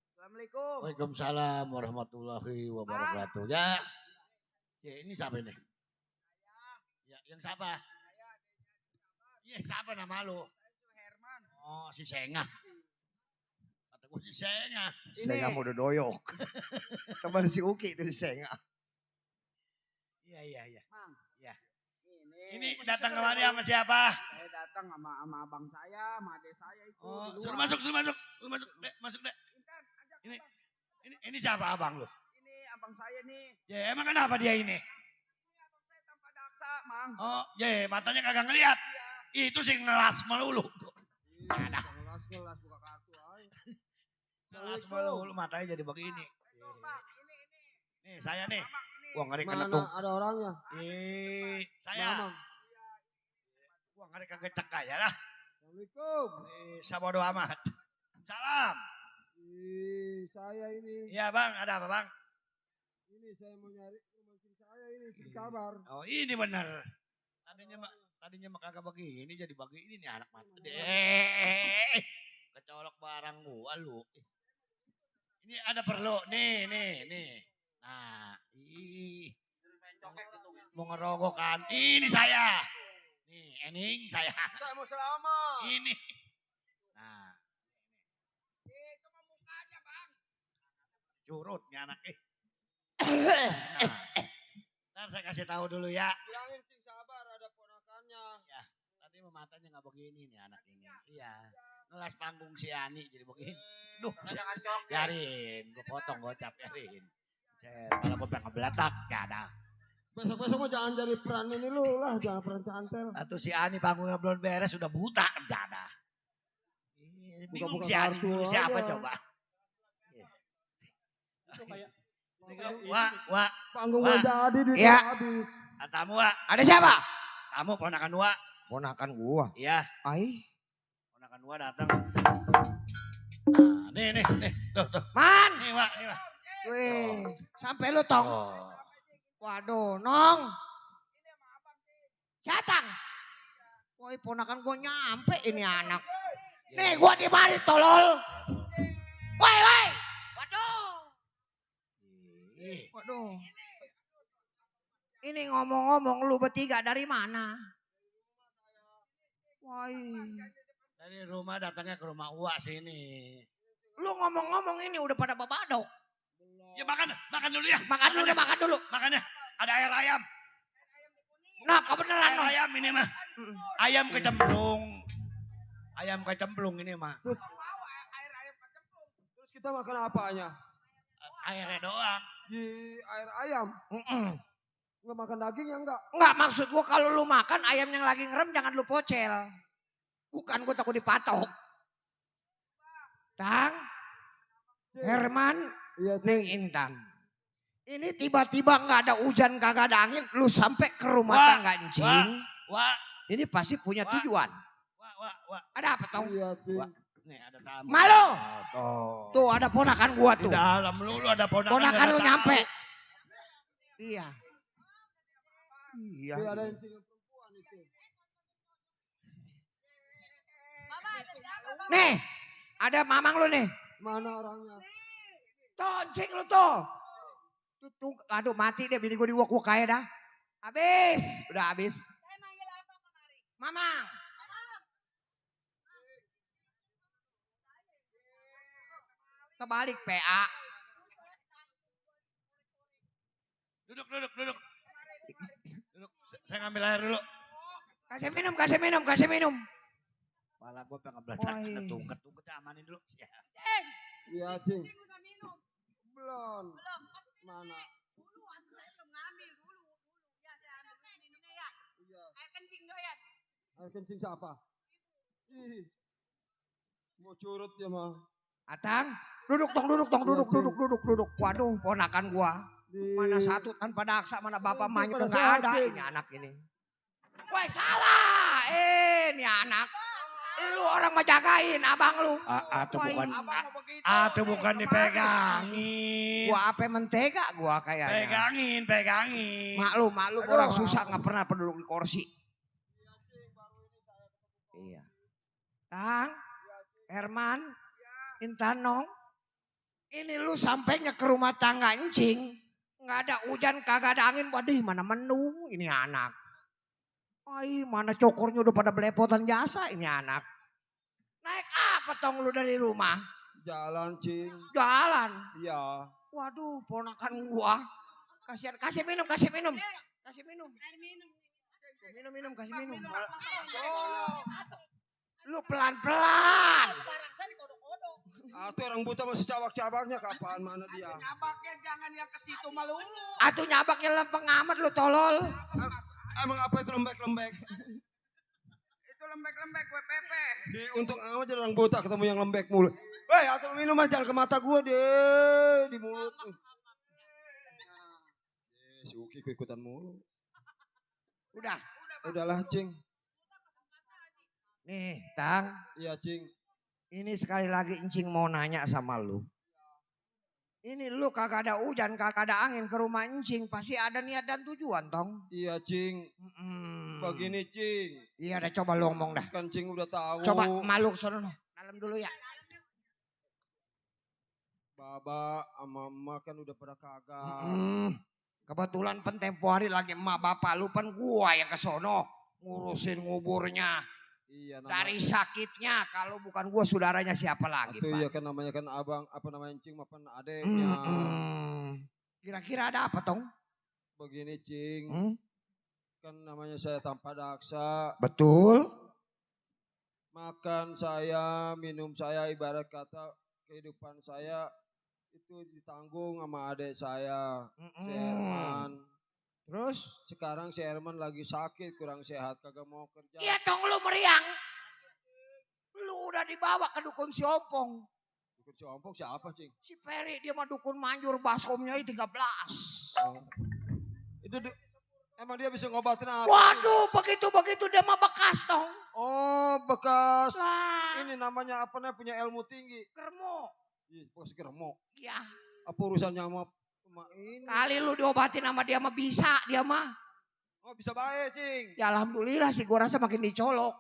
Assalamualaikum. Waalaikumsalam warahmatullahi wabarakatuh. Ya. Ya ini siapa ini? Ya, yang siapa? Iya, siapa nama lu? Herman. Oh, si Sengah. Kata gue si Sengah. Sengah mau doyok. Teman si Uki itu si Sengah. Iya. Mang. Ya. Ini Ini datang kemari sama siapa? saya datang sama abang saya, sama adik saya itu. Oh, di suruh luar. masuk. Lu masuk, Dek, masuk, Dek. Intan, ajak Ini abang. ini siapa abang lu? Ini abang saya nih. Ya, emang kenapa dia ini? Ini abang saya tanpa daksa, Mang. Oh, ya, matanya kagak ngeliat. Itu sih ngelas melulu. Ngelas buka kartu aja. Ngelas melulu, matanya jadi begini. Betul, Bang. Ini. Nih, saya nih. Abang, ini. Wah, ngeri kena Mana tuh. ada orangnya? Saya. Mamang. Wah, ngeri kagak cekak ya lah. Assalamualaikum. Sabodo amat. Salam. Saya ini. Iya bang, ada apa bang? Ini saya mau nyari rumah istri saya ini, si Sabar. Oh ini bener. Tadinya mah kagak begini, jadi begini nih anak mata. Deh, kecolok barang gua lu. Ini ada perlu, nih. Nah, mau ngerokok kan? Ini saya. Nih, Ening saya. Saya mau selamat. Ini. Nah. Itu mah mukanya, Bang. Curut nih anak Nah, ntar saya kasih tahu dulu ya. Bilangin si Sabar ada ponakannya. Ya, tadi matanya nggak begini nih anak ini. Iya. Ngelas panggung si Ani jadi begini. Duh, biarin. Gue potong gocap, biarin. Kalau gue pengen ngebeletak, gak ada. Besok-besok mah jangan jadi peran ini lu lah, jangan peran cantel. Atau si Ani panggungnya belum beres, sudah buta, gak ada. Bingung Buka-buka si Ani kartu dulu siapa aja. coba. Itu kayak Wah, Panggung Wah. gak jadi duit Iya. habis. tamu Wak. Ada siapa? Kamu ponakan Wak. Ponakan gua. Iya, Ai. ponakan Wak datang. Nah, nih, tuh. Man. Nih Wak. Weh, sampai lu tong. Oh. Waduh, Nong. Satang. Woi, ponakan gua nyampe ini anak. Nih, gua di mari tolol. Woi. Waduh. Ini ngomong-ngomong lu bertiga dari mana? Woi. Dari rumah datangnya ke rumah Wak sini. Lu ngomong-ngomong ini udah pada babadok. Ya makan dulu ya. Makan dulu. Makannya ada air ayam. Nah, kebenaran Air Nong. ayam ini mah. Ayam kecemplung. Ayam kecemplung ini mah. Air ayam kecemplung. Terus kita makan apanya? Airnya doang. Di air ayam. Nggak makan daging ya enggak? Enggak, maksud gua kalau lu makan ayam yang lagi ngerem jangan lu pocel. Bukan, gua takut dipatok. Tang, Herman, Iya, Neng Intan. Ini tiba-tiba nggak ada hujan, kagak ada angin, lu sampai ke rumah Wah, tangga encing. Wak. Ini pasti punya Wah. tujuan. Wak. Ada apa tong? Iya, Cing. Wak. Nih ada tamu. Malu. Tuh. Tuh ada ponakan gua Di tuh. dalam lu ada ponakan. Ponakan nggak lu tahu. nyampe. Iya. Iya. Iya, ada yang tinggal perempuan itu. Nih, ada mamang lu nih. Mana orangnya? Toncing lu tuh. Tuh, aduh mati deh bini gue diwak-wak kaya dah. Habis, udah habis. Mamang. Kebalik PA. Duduk. Duduk. Saya ngambil air dulu. Kasih minum. Malah gue pengen belajar Woi. ketungket amanin dulu. Ya. Iya cing. Belum. Mana? Dulu saya belum ngambil dulu. Ya saya ambil minumnya ya. Iya. Air kencing doyan. Air kencing siapa? Ih. Mau curut ya mah. Atang, duduk. Waduh, ponakan gua. Mana satu tanpa daksa, mana bapak mahnya udah nggak ada. Ini anak ini. Woi salah, ini anak. Lu orang mau jagain abang lu. Atau bukan dipegangin. Gua apa mentega gua kayaknya. Pegangin. Maklum orang susah nggak pernah duduk di kursi. Iya. Tang, Herman, Intanong. Ini lu sampainya ke rumah tangga encing. Nggak ada hujan, kagak ada angin. Waduh mana mendung ini anak. Ay, mana cokornya udah pada belepotan jasa ini anak. Naik apa tong lu dari rumah? Jalan cing. Jalan. Iya. Waduh ponakan gua. Kasihan, kasih minum. Air minum. Kasih minum. Lu pelan-pelan. Barang saya dikodok-kodok. Atau orang buta masih cabak-cabaknya kapan mana dia? Nyabaknya jangan yang ke situ malu. Atuh nyabaknya lempeng amat lu tolol. Emang apa itu lembek-lembek? Itu lembek-lembek WPP. Untung amat jadi orang buta ketemu yang lembek mulu. Weh, atau minum aja ke mata gua deh di mulut. Si Uki ikut-ikutan mulu. Udahlah, Cing. Nih, Tang. Iya, Cing. Ini sekali lagi Encing mau nanya sama lu. Ini lu kagak ada hujan, kagak ada angin ke rumah Encing. Pasti ada niat dan tujuan, Tong. Iya, Cing. Begini, Cing. Iya, udah coba lu ngomong dah. Kan Cing udah tahu. Coba malu sono noh. Dalam dulu ya. Baba sama emak kan udah pada kagak. Kebetulan tempo hari lagi emak bapak lu pan gua yang kesono. Ngurusin nguburnya. Iya, Dari sakitnya, kalau bukan gua saudaranya siapa lagi, itu Pak? iya kan namanya kan abang, apa namanya Cing maupun adeknya. Kira-kira ada apa, Tong? Begini, Cing. Kan namanya saya tanpa daksa. Betul. Makan saya, minum saya, ibarat kata kehidupan saya itu ditanggung sama adik saya, si Herman. Terus? Sekarang si Herman lagi sakit, kurang sehat, kagak mau kerja. Iya dong lu meriang. Lu udah dibawa ke dukun si Ompong. Dukun si Ompong siapa, Cing? Si Peri dia mah dukun manjur baskomnya 13. Itu emang dia bisa ngobatin apa? Waduh, begitu dia mah bekas dong. Oh, bekas. Lah. Ini namanya apa nih, punya ilmu tinggi. Germo. Iya, bekas germo. Iya. Apa urusannya sama ini? Kali lu diobatin sama dia mah bisa dia mah. Oh, bisa baik, Cing. Ya alhamdulillah sih gua rasa makin dicolok.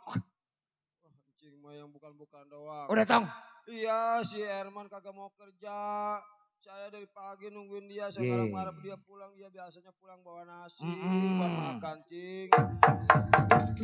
Wah, Cing mah yang bukan-bukan doang. Udah Tong. Iya, si Herman kagak mau kerja. Saya dari pagi nungguin dia, saya ngarep-ngarep dia pulang. Dia biasanya pulang bawa nasi buat makan, Cing.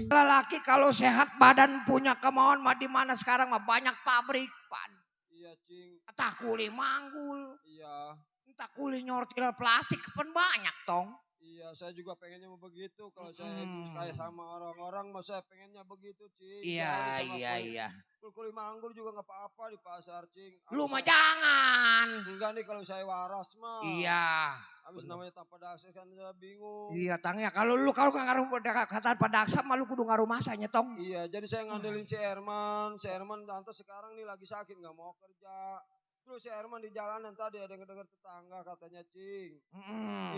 Lelaki kalau sehat badan punya kemauan mah di mana sekarang mah banyak pabrik, Pan. Iya, Cing. Entah kuli manggul, Iya. entah kuli nyortil plastik kan banyak, Tong. Iya, saya juga pengennya mau begitu. Kalau saya kayak sama orang-orang, mah saya pengennya begitu, Cing. Iya. Kuli manggul juga nggak apa-apa di pasar, Cing. Lu mah jangan. Enggak nih kalau saya waras mah. Iya. Habis namanya tanpa daksa kan saya bingung. Iya, Tang ya. Kalau nggak ngaruh kata padaksa mah lu kudu ngaruh masanya, Tong. Iya, jadi saya ngandelin si Herman. Si Herman lantas sekarang nih lagi sakit, nggak mau kerja. Terus si Herman di jalanan tadi ada dengar tetangga katanya, Cing.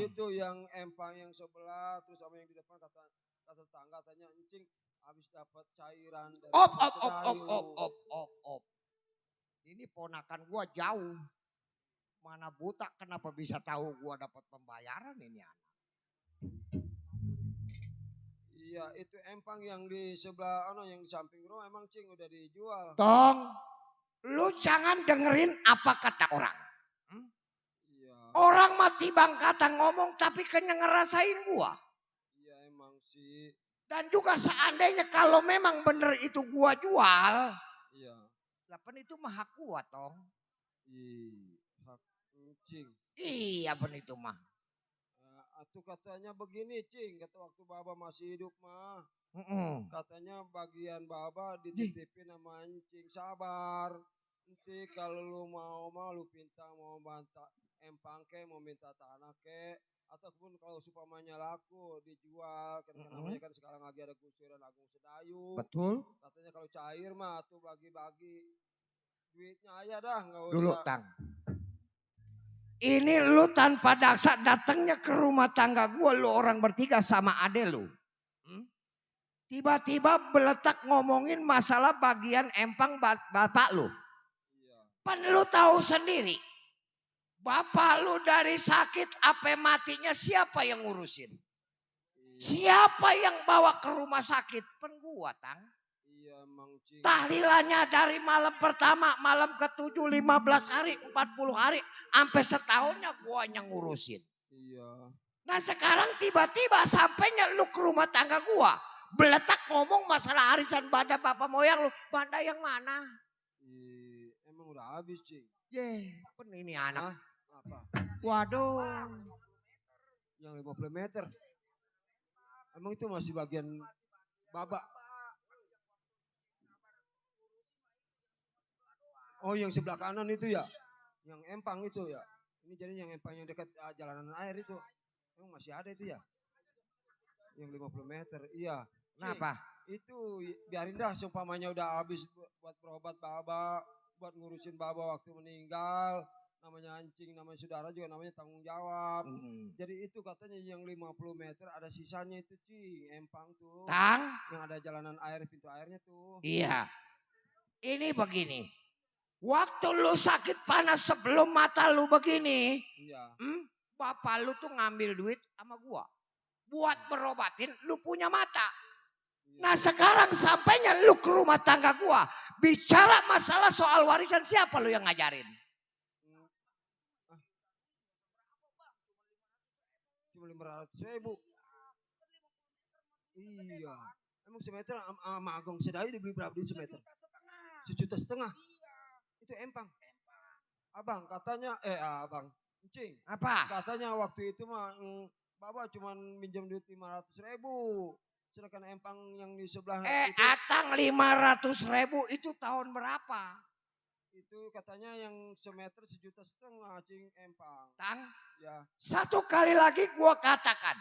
Itu yang empang yang sebelah, terus sama yang di depan kata tetangga katanya, Cing habis dapat cairan dari Op. Ini ponakan gua jauh. Mana buta kenapa bisa tahu gua dapat pembayaran ini anak. Iya, itu empang yang di sebelah yang di samping rumah emang, Cing udah dijual. Tong, lu jangan dengerin apa kata orang. Iya. Orang mati bang kata ngomong tapi kayaknya ngerasain gua. Iya emang sih. Dan juga seandainya kalau memang bener itu gua jual. Iya. Lapan itu mah hak gua, Tong. Hak cing. Iya bener itu mah. Atuh katanya begini cing, kata waktu baba masih hidup mah. Katanya bagian baba dititipin sama cing, sabar. Nanti kalau lu mau lu pinta mau bantah empang ke, mau minta tanah ke, ataupun kalau supamanya laku dijual, kan namanya kan sekarang lagi ada gusuran Agung Sedayu. Betul. Katanya kalau cair mah tuh bagi-bagi duitnya aja dah, nggak usah. Dulu Tang. Ini lu tanpa dasar datangnya ke rumah tangga gua, lu orang bertiga sama ade lu. Tiba-tiba beletak ngomongin masalah bagian empang bapak lu. Pan lu tahu sendiri. Bapak lu dari sakit apa matinya siapa yang ngurusin? Siapa yang bawa ke rumah sakit? Pen gua Tang. Iya Mang Cing. Tahlilannya dari malam pertama, malam ke-7, 15 hari, 40 hari, sampai setahunnya gua yang ngurusin. Iya. Nah sekarang tiba-tiba sampainya lu ke rumah tangga gua. Beletak ngomong masalah arisan banda bapak moyang lu. Banda yang mana? Emang udah habis Cing. Pen ini anak. Apa? Waduh. Yang 50 meter. Emang itu masih bagian babak. Oh yang sebelah kanan itu ya? Yang empang itu ya? Ini jadi yang empang yang dekat jalanan air itu. Emang masih ada itu ya? Yang 50 meter, iya. Kenapa? Itu biarin dah seumpamanya udah habis buat berobat baba, buat ngurusin baba waktu meninggal. Namanya anjing, namanya saudara juga namanya tanggung jawab. Jadi itu katanya yang 50 meter ada sisanya itu Cing, empang tuh. Tang? Yang ada jalanan air, pintu airnya tuh. Iya. Ini begini. Waktu lu sakit panas sebelum mata lu begini. Iya. Bapak lu tuh ngambil duit sama gua. Buat berobatin lu punya mata. Nah sekarang sampainya lu ke rumah tangga gua. Bicara masalah soal warisan siapa lu yang ngajarin? Cuma 500.000. Iya. Emang semeter sama Agung Sedayu dibeli berapa duit semeter? 1,5 juta. Itu empang. Abang katanya, abang. Cing. Apa? Katanya waktu itu mah Bapak cuma minjem duit 500.000. Sedangkan empang yang di sebelah itu. Atang 500.000 itu tahun berapa? Itu katanya yang semeter 1,5 juta Cing empang. Tang? Ya. Satu kali lagi gua katakan.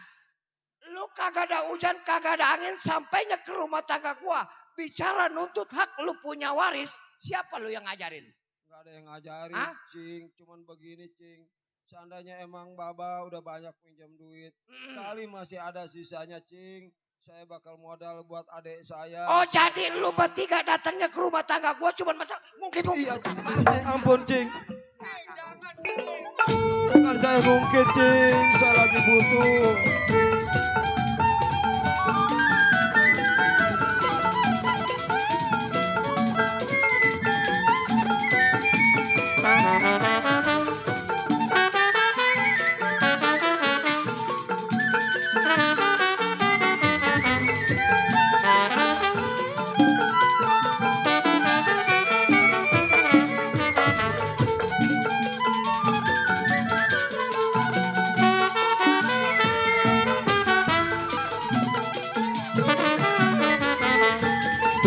Lu kagak ada hujan, kagak ada angin, sampainya ke rumah tangga gua. Bicara nuntut hak lu punya waris, siapa lu yang ngajarin? Gak ada yang ngajarin Cing, cuman begini Cing. Seandainya emang Baba udah banyak pinjam duit, kali masih ada sisanya Cing. Saya bakal modal buat adik saya. Oh jadi lu bertiga datangnya ke rumah tangga gua cuman masalah mungkin itu. Iya, ampun Cing. Kan saya mungkin Cing, saya lagi butuh.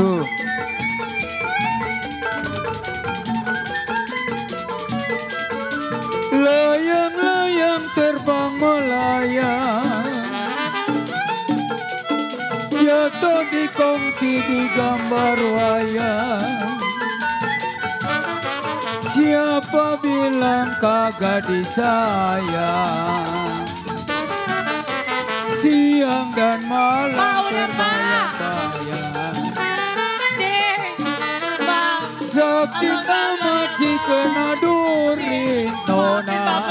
Tuh. Layang-layang terbang melayang, jatuh di kongsi di gambar wayang. Siapa bilang kagak disayang? Siang dan malam terbayang-bayang. Sakit amat si kena duri nona.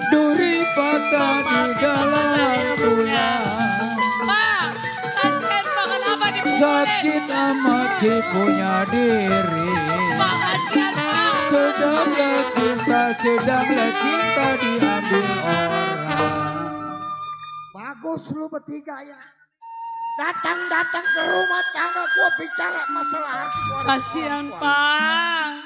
Duri patah di dalam tulang. Sakit amat si punya diri. Sedanglah cinta diambil orang. Bagus lu bertiga ya. Datang-datang ke rumah tangga gua bicara masalah harta. Kasihan Pak.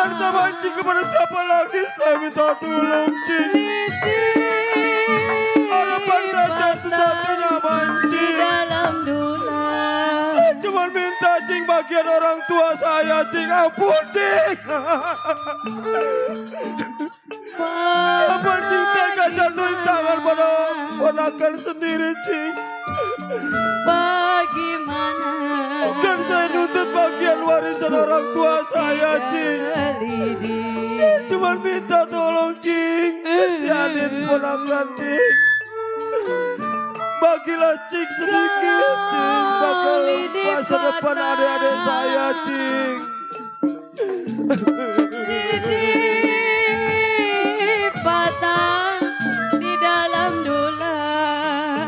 Bukan sama Cing, kepada siapa lagi saya minta tolong Cing. Harapan saya satu-satunya di Cing. dalam dunia. Saya cuma minta Cing bagian orang tua saya Cing. Ampun Cing. Apa Cing tega jatuhin tangan pada ponakan sendiri Cing. Bagaimana Bukan saya nuntut bagian warisan orang tua saya Cing. Saya cuma minta tolong Cing. Kasihanin ponakan Cing. Bagilah Cing sedikit Cing. Bakal masa depan adik-adik saya Cing. patah di dalam dulang.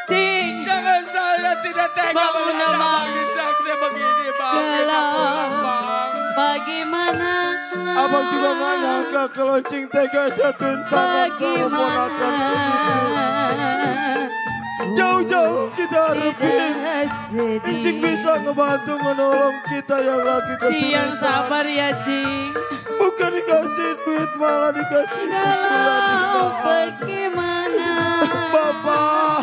Cing, Jangan saya tidak tega Bangun, melihat Bang. abang disaksi begini bang. Kita pulang bang. bagaimana? Abang juga gak nyangka kalau Cing tega jatuhin tangan sama ponakan sendiri. Jauh-jauh kita harapin sedih. Cing bisa ngebantu menolong kita yang lagi Cing yang kesulitan. sabar ya Cing. Bukan dikasih duit malah dikasih Kalau bulan. bagaimana? Bapak.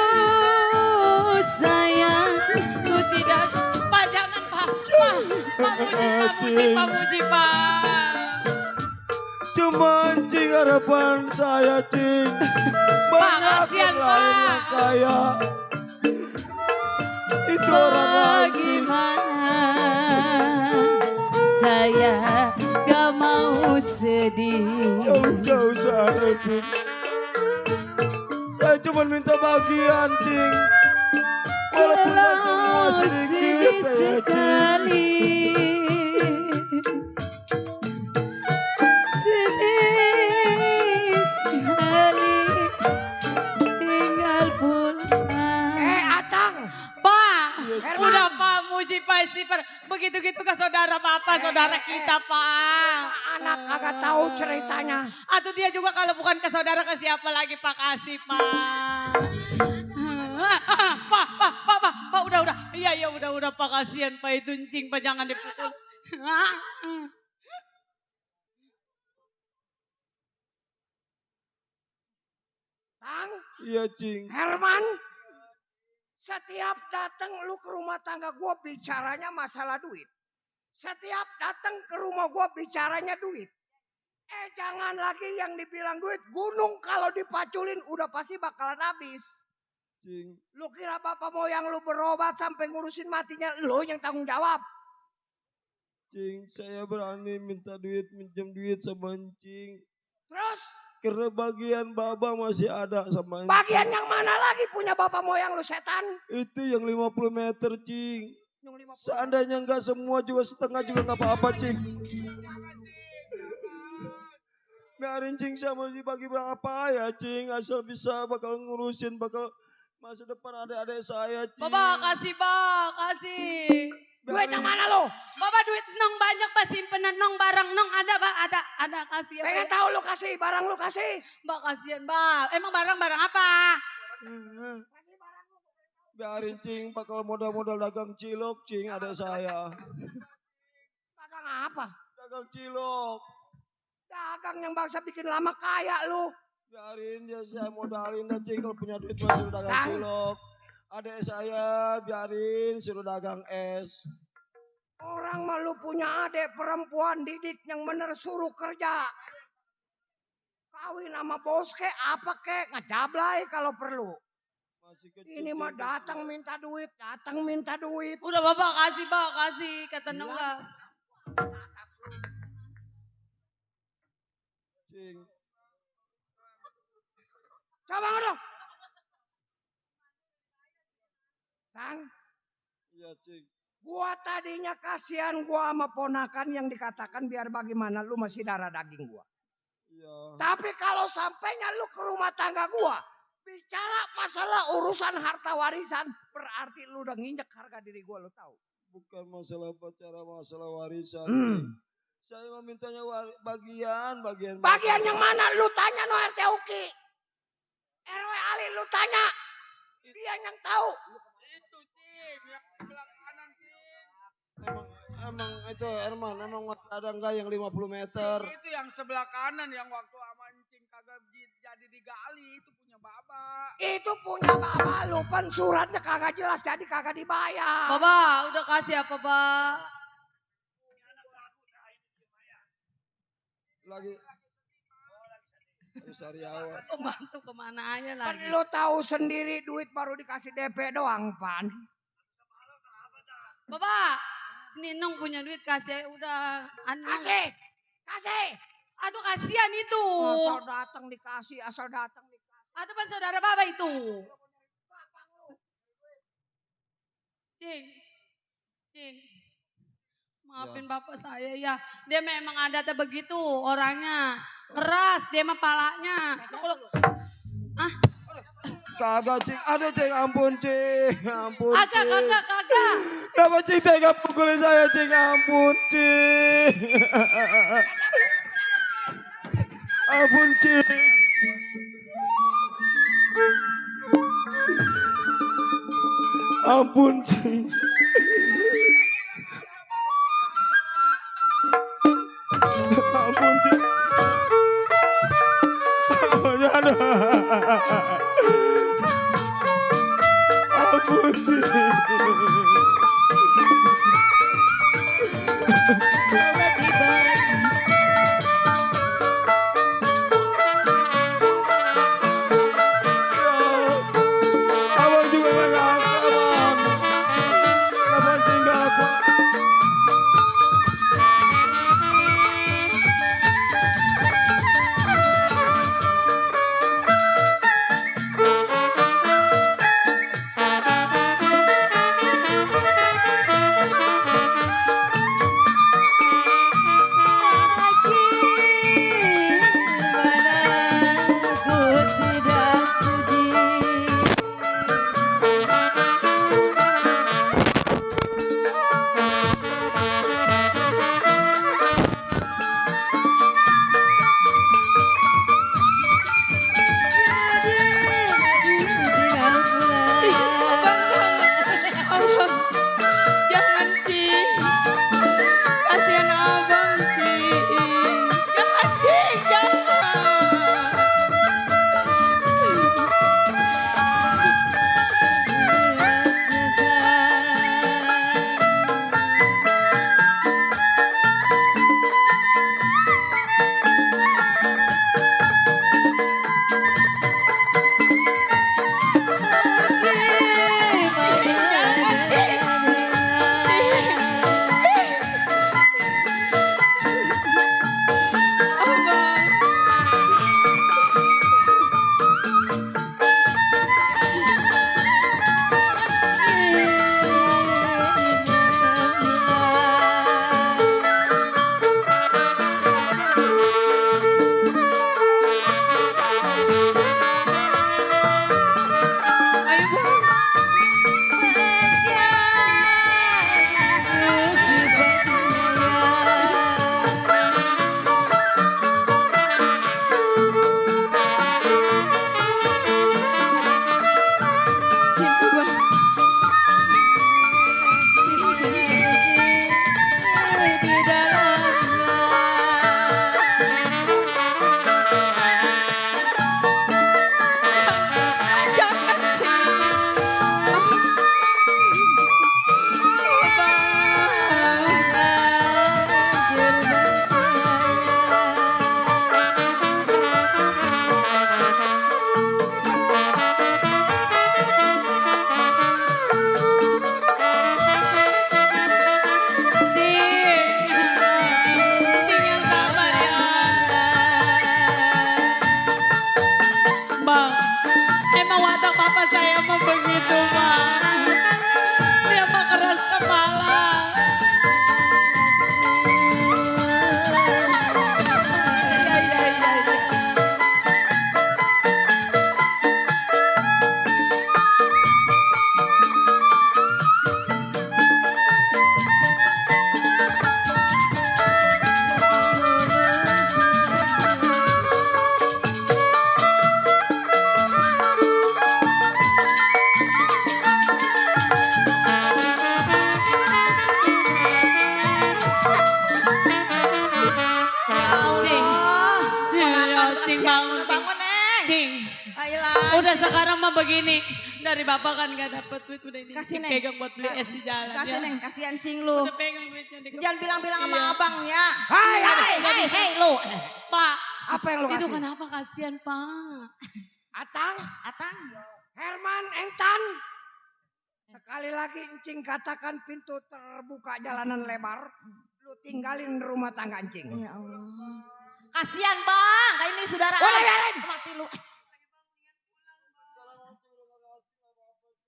Aduh sayang, ku tidak. Pak jangan Pak. Pak Muji Pak. Cuma Cing harapan saya Cing. Banyak kasihan, yang lain Pak. yang kaya. Itu orang lain Cing. Bagaimana? Saya gak mau sedih. Jauh-jauh sana Cing. Saya cuma minta bagian Cing. Walaupun gak semua sedikit ya Cing. sekali. Sedih sekali tinggal pulang. Atang. Pak, Herman. udah Pak Muji Pak Istighfar. Begitu-gitu ke saudara Bapak, saudara kita Pak. Anak kagak tahu ceritanya. Atau dia juga kalau bukan ke saudara ke siapa lagi Pak kasih Pak. Pak, udah. Iya, udah Pak kasihan Pak itu encing Pak jangan dipukul. Tang, Iya Cing. Herman. Setiap datang lu ke rumah tangga gua bicaranya masalah duit. Setiap datang ke rumah gua bicaranya duit. Jangan lagi yang dibilang duit. Gunung kalau dipaculin udah pasti bakalan habis. Cing. Lu kira bapak moyang lu berobat sampai ngurusin matinya lu yang tanggung jawab. Cing, saya berani minta duit, minjem duit sama Cing. Terus Karena bagian baba masih ada sama bagian yang mana lagi punya bapak moyang lu setan? Itu yang 50 meter Cing. Yang 50. Seandainya enggak semua juga setengah juga enggak apa-apa Cing. Biarin Cing sama si bagi berapa ya Cing. Asal bisa bakal ngurusin bakal masa depan adik-adik saya Cing. Bapak kasih Pak, kasih. Duit yang mana lu? Bapak duit nong banyak Pak simpenan nong barang nong ada Pak, ada kasih ya Pengen Pak. tahu lu kasih, barang lu kasih. Mbak kasihan Mbak. Emang barang apa? Biarin Cing bakal modal-modal dagang cilok Cing adik saya. Dagang apa? Dagang cilok. Dagang yang bangsa bikin lama kaya lu. Biarin dia saya modalin dah Cing kalau punya duit masih dagang cilok. Adik saya biarin suruh dagang es. Orang mah lu punya adik perempuan didik yang bener suruh kerja. Kawin sama bos kek apa kek ngedablay kalau perlu. Masih kecil, Ini mah Cing, datang minta duit. Udah Bapak kasih Pak, kasih kata nong lah. Cing. Coba ngomong. Tang, Iya Cing. gua tadinya kasihan gua sama ponakan yang dikatakan biar bagaimana lu masih darah daging gua. Iya. Tapi kalau sampainya lu ke rumah tangga gua, bicara masalah urusan harta warisan, berarti lu udah nginjek harga diri gua, lu tahu. Bukan masalah pacaran, masalah warisan. Hmm. Saya memintanya bagian. Bagian yang mana? Lu tanya no RT Uki. RW Ali lu tanya. Dia yang tahu. Cing, yang sebelah kanan Cing. Emang itu Herman, emang masih ada enggak yang 50 meter? Itu yang sebelah kanan yang waktu sama Cing kagak jadi digali itu punya Baba. Itu punya Baba lu, pen suratnya kagak jelas jadi kagak dibayar. Baba, udah kasih apa, Pak? Lagi Sariawan. Pembantu kemana aja Kan lagi. lu tahu sendiri duit baru dikasih DP doang, Pan. Bapak, ini Nong punya duit kasih udah. Kasih. Aduh kasihan itu. Asal datang dikasih, asal datang dikasih. Atau kan saudara Bapak itu. Cing. Maafin Bapak saya ya. Dia memang ada begitu orangnya. Keras dia mah palanya. Kagak Cing, ada Cing, ampun Cing, ampun Cing. Kagak. Kenapa Cing tega pukulin saya Cing, ampun Cing. Ampun Cing. Ampun Cing. Ampun Cing. Aduh. Ampun Cing. Abang juga gak nyangka, Bang. Abang tinggal aku. Jangan Cing. Kasihan abang Cing. Jangan Cing, jangan. Bang, emang watak bapak saya mah begitu, Bang. Dia mah keras kepala. Iya. Ayolah. Udah sekarang mah begini. Dari bapak kan gak dapet duit. Udah ini Kasih, Neng. pegang buat beli es di jalan. Kasih ya. Neng, kasihan cing lu. Udah pegang duitnya. Jangan bilang-bilang sama Iya. abang ya. Hai, Lu. Pak, apa yang lu itu kasih? kenapa kasihan Pak? Atang, Atang. Herman, Engtan. Sekali lagi encing katakan pintu terbuka jalanan lebar. Lu tinggalin rumah tangga encing. Ya Allah. Kasihan bang, kayak ini saudara. Udah, biarin. Mati lu.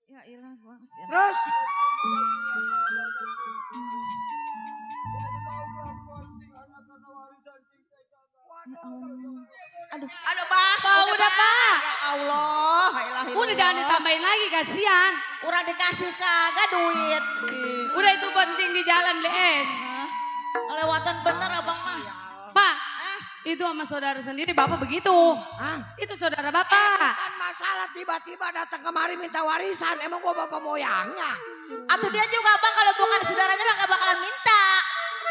Ya ilah, gua kasihan. Terus, Ya Allah. Aduh bang. Pak, udah Pak. Ya Allah. Ya ilah, Udah jangan ditambahin lagi kasihan. Udah dikasih kagak duit. Udah itu bonceng di jalan beli es. Hah? Kelewatan bener abang mah. Pak, itu sama saudara sendiri bapak begitu. Itu saudara bapak. kan masalah tiba-tiba datang kemari minta warisan. Emang gua bapak moyangnya. Atau dia juga bang kalau bukan saudaranya bang gak bakalan minta.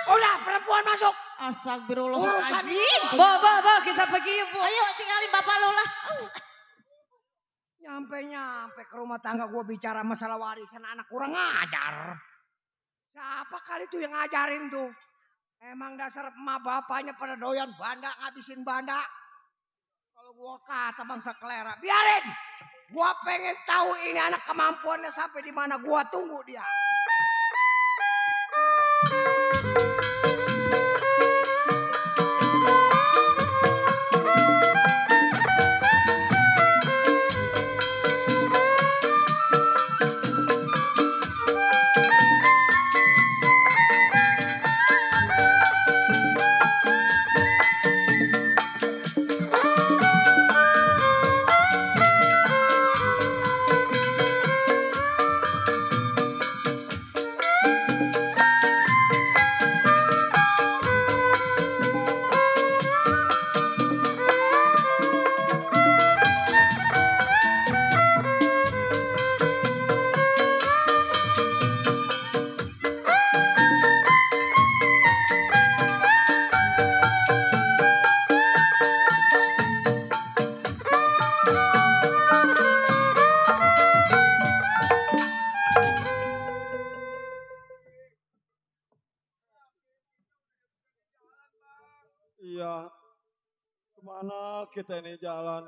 Udah, perempuan masuk. Astagfirullahaladzim. Bo, kita pergi yuk Bu. Ayo tinggalin bapak lo lah. Nyampe ke rumah tangga gua bicara masalah warisan anak kurang ngajar. Siapa kali tuh yang ngajarin tuh? Emang dasar emak bapaknya pada doyan banda, ngabisin banda. Kalau gua kata bangsa kelera, biarin. Gua pengen tahu ini anak kemampuannya sampai di mana. Gua tunggu dia. Iya, kemana kita ini jalan?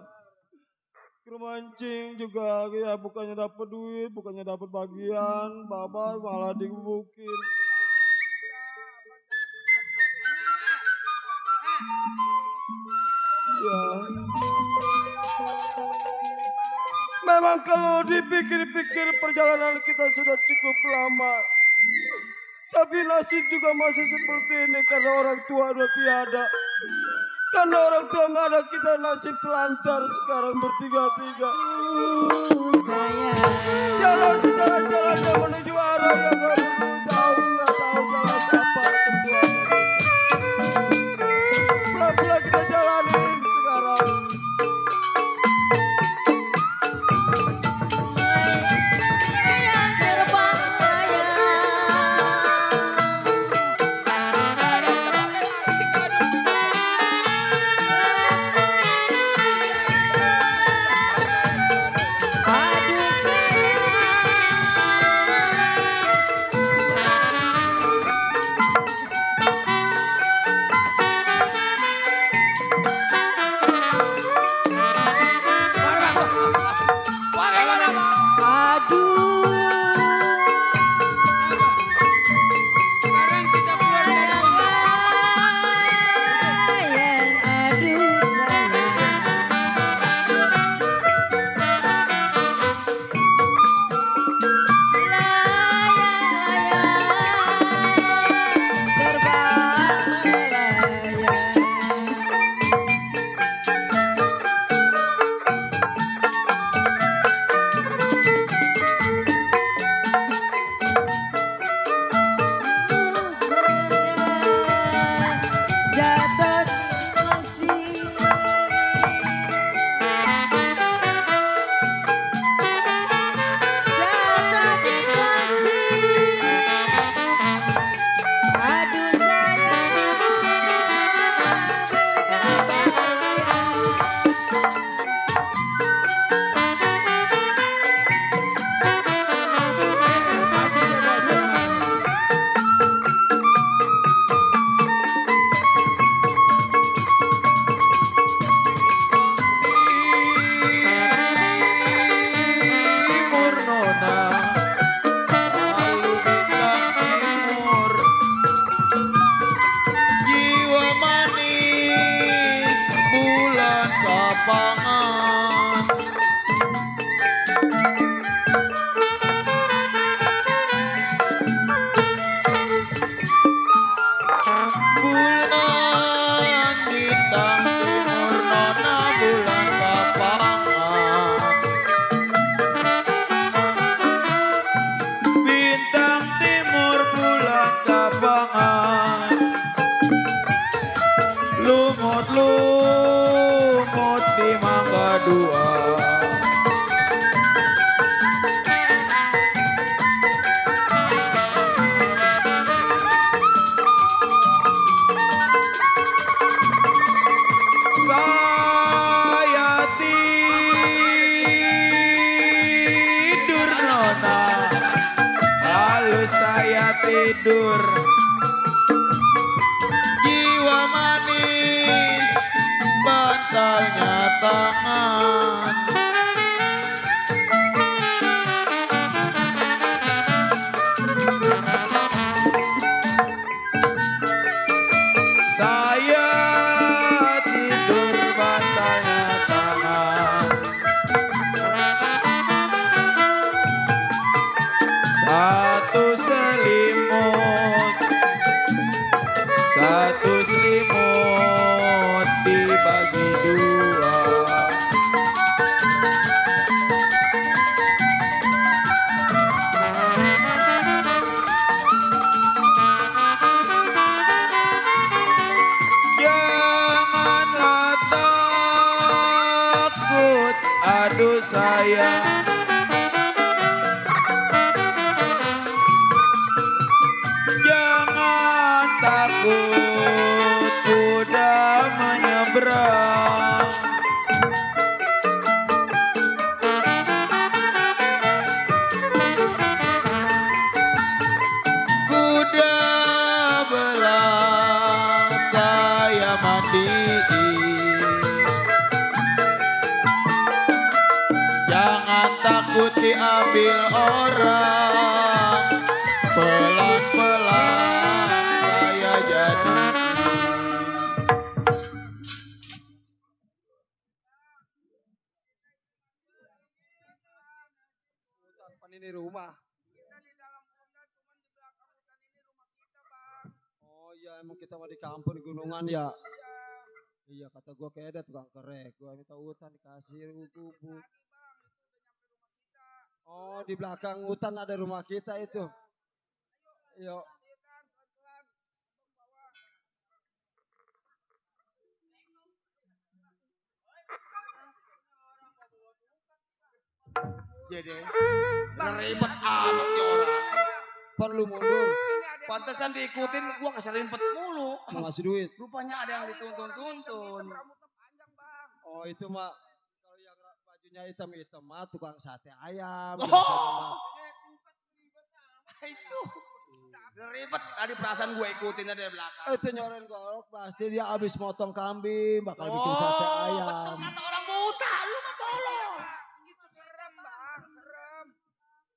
Ke rumah encing juga ya bukannya dapat duit, bukannya dapat bagian, baba malah digebukin. Iya. Memang kalau dipikir-pikir perjalanan kita sudah cukup lama. Tapi nasib juga masih seperti ini karena orang tua udah tiada. Karena orang tua nggak ada, kita nasib telantar sekarang bertiga-tiga. Jalan sejalan-jalan yang menuju arah yang nggak tahu jalan siapa tentuannya. Pelan-pelan kita jalanin sekarang. tidur. Jiwa manis, bantalnya tangan. Saya tidur bantalnya tangan. Satu selimut dibagi dua. Janganlah takut, aduh sayang. Jangan takut, kuda menyeberang. Kuda belang saya mandiin. Jangan takut diambil orang. Pelan-pelan saya jadi. Hutan ini rumah. Oh iya, emang kita mah di kampung di gunungan ya. Iya, kata gua kayak ada tukang kerek. Gua minta hutan dikasih gubuk. Oh, di belakang hutan ada rumah kita itu. Yuk. Jadi ribet amat ya orang. Perlu mundur. Pantesan diikutin gua keselimpet mulu. Mau ngasih duit. Rupanya ada yang dituntun-tuntun. Oh, itu mah kalau yang bajunya hitam-hitam mah tukang sate ayam. Oh. Biasanya mah. Itu ribet tadi perasaan gue ikutin ada di belakang. Itu nyoren golok pasti dia abis motong kambing bakal bikin sate ayam. Betul kata orang buta, lu mah tolong. Serem bang, serem.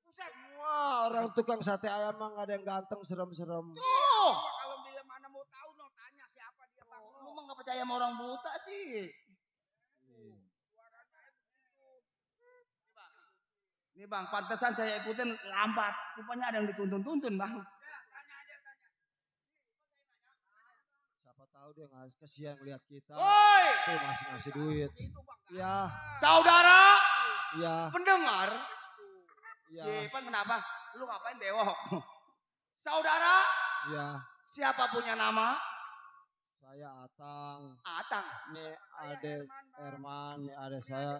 Buset. Wah, orang tukang sate ayam mah gak ada yang ganteng serem-serem. Tuh, Kalau bila mana mau tahu no tanya siapa dia bang. lu mah gak percaya sama orang buta sih. Ini bang, pantesan saya ikutin lambat. Rupanya ada yang dituntun-tuntun bang. Siapa tahu dia ngasih kesian ngeliat kita. Woi, Tuh ngasih duit. Iya, saudara, iya, pendengar. iya, Jepan kenapa? Lu ngapain bewok? Saudara, iya. siapa punya nama? Saya Atang. Atang. Ini ade Herman, ini ade saya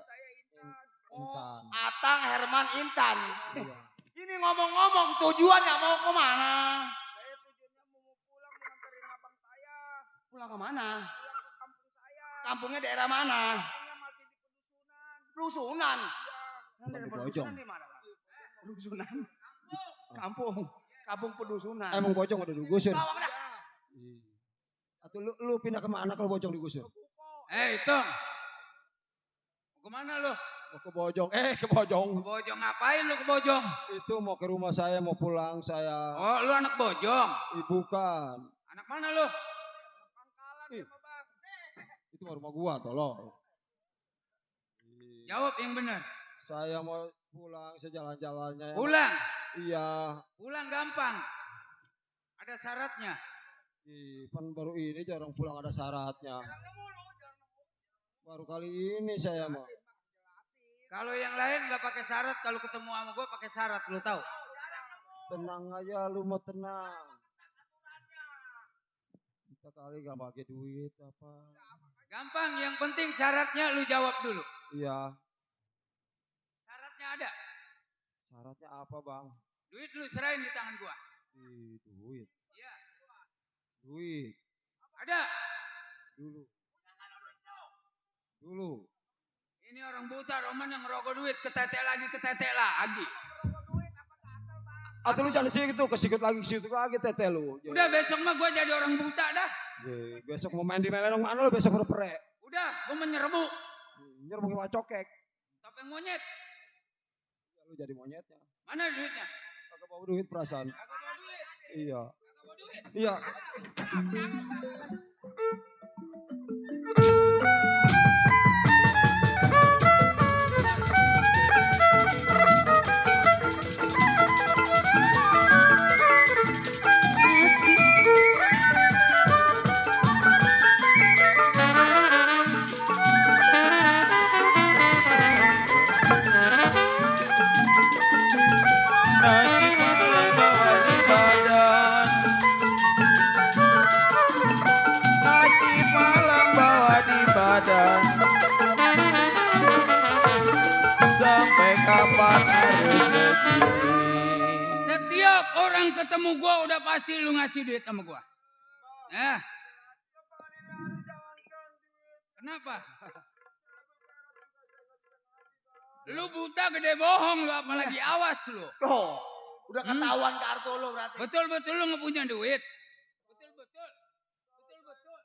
Intan. Atang Herman Intan. Iya. Ini ngomong-ngomong tujuannya mau kemana? Saya tujuannya mau pulang mengantarin abang saya. Pulang kemana? Pulang ke kampung saya. Kampungnya daerah mana? Kampungnya masih di pedusunan. Pedusunan. Bukan di Pedusunan Bojong. di mana? Bang? Pedusunan. Kampung. Kampung pedusunan. Emang Bojong udah digusur. Bawang dah. Atau lu pindah kemana kalau Bojong digusur? Hitung. Mau kemana lu? Mau ke Bojong. Ke Bojong. Ke Bojong ngapain lu ke Bojong? Itu mau ke rumah saya, mau pulang saya. Oh, lu anak Bojong. Bukan. Anak mana lu? Pangkalan Ih. sama bang. Itu mah rumah gua, tolong. Jawab yang benar. Saya mau pulang sejalan-jalannya. Pulang. Iya. Pulang gampang. Ada syaratnya. Kan baru ini jarang pulang ada syaratnya. Baru kali ini saya mah. Kalau yang lain nggak pakai syarat, kalau ketemu sama gue pakai syarat, lu tahu? Tenang aja, lu mau tenang. Kita kali gak pakai duit apa. Gampang, yang penting syaratnya lu jawab dulu. Iya. Syaratnya ada. Syaratnya apa bang? Duit lu serahin di tangan gua. Duit. Iya. Duit. Ada. Dulu. Ini orang buta Roman yang ngerokok duit, ketetek lagi. Atau lu jangan di situ, kesikut lagi tete lu. Udah besok mah gue jadi orang buta dah. Besok mau main di Melenong mana lu besok udah pere. Udah, gue menyerbu. Nyerbu sama cokek. Topeng monyet. Ya, lu jadi monyetnya. Mana duitnya? Kagak bawa duit perasaan. Kagak bawa duit. Iya. Kagak bawa duit. Iya. Nasi malam bawa di badan. Nasi malam bawa di badan. Sampai kapan harus begini? Setiap orang ketemu gue udah pasti lu ngasih duit sama gue. Kenapa? Lu buta gede bohong lu, apalagi awas lu. Tuh, udah ketahuan kartu lu berarti. Betul-betul lu nggak punya duit. Betul-betul. Betul-betul.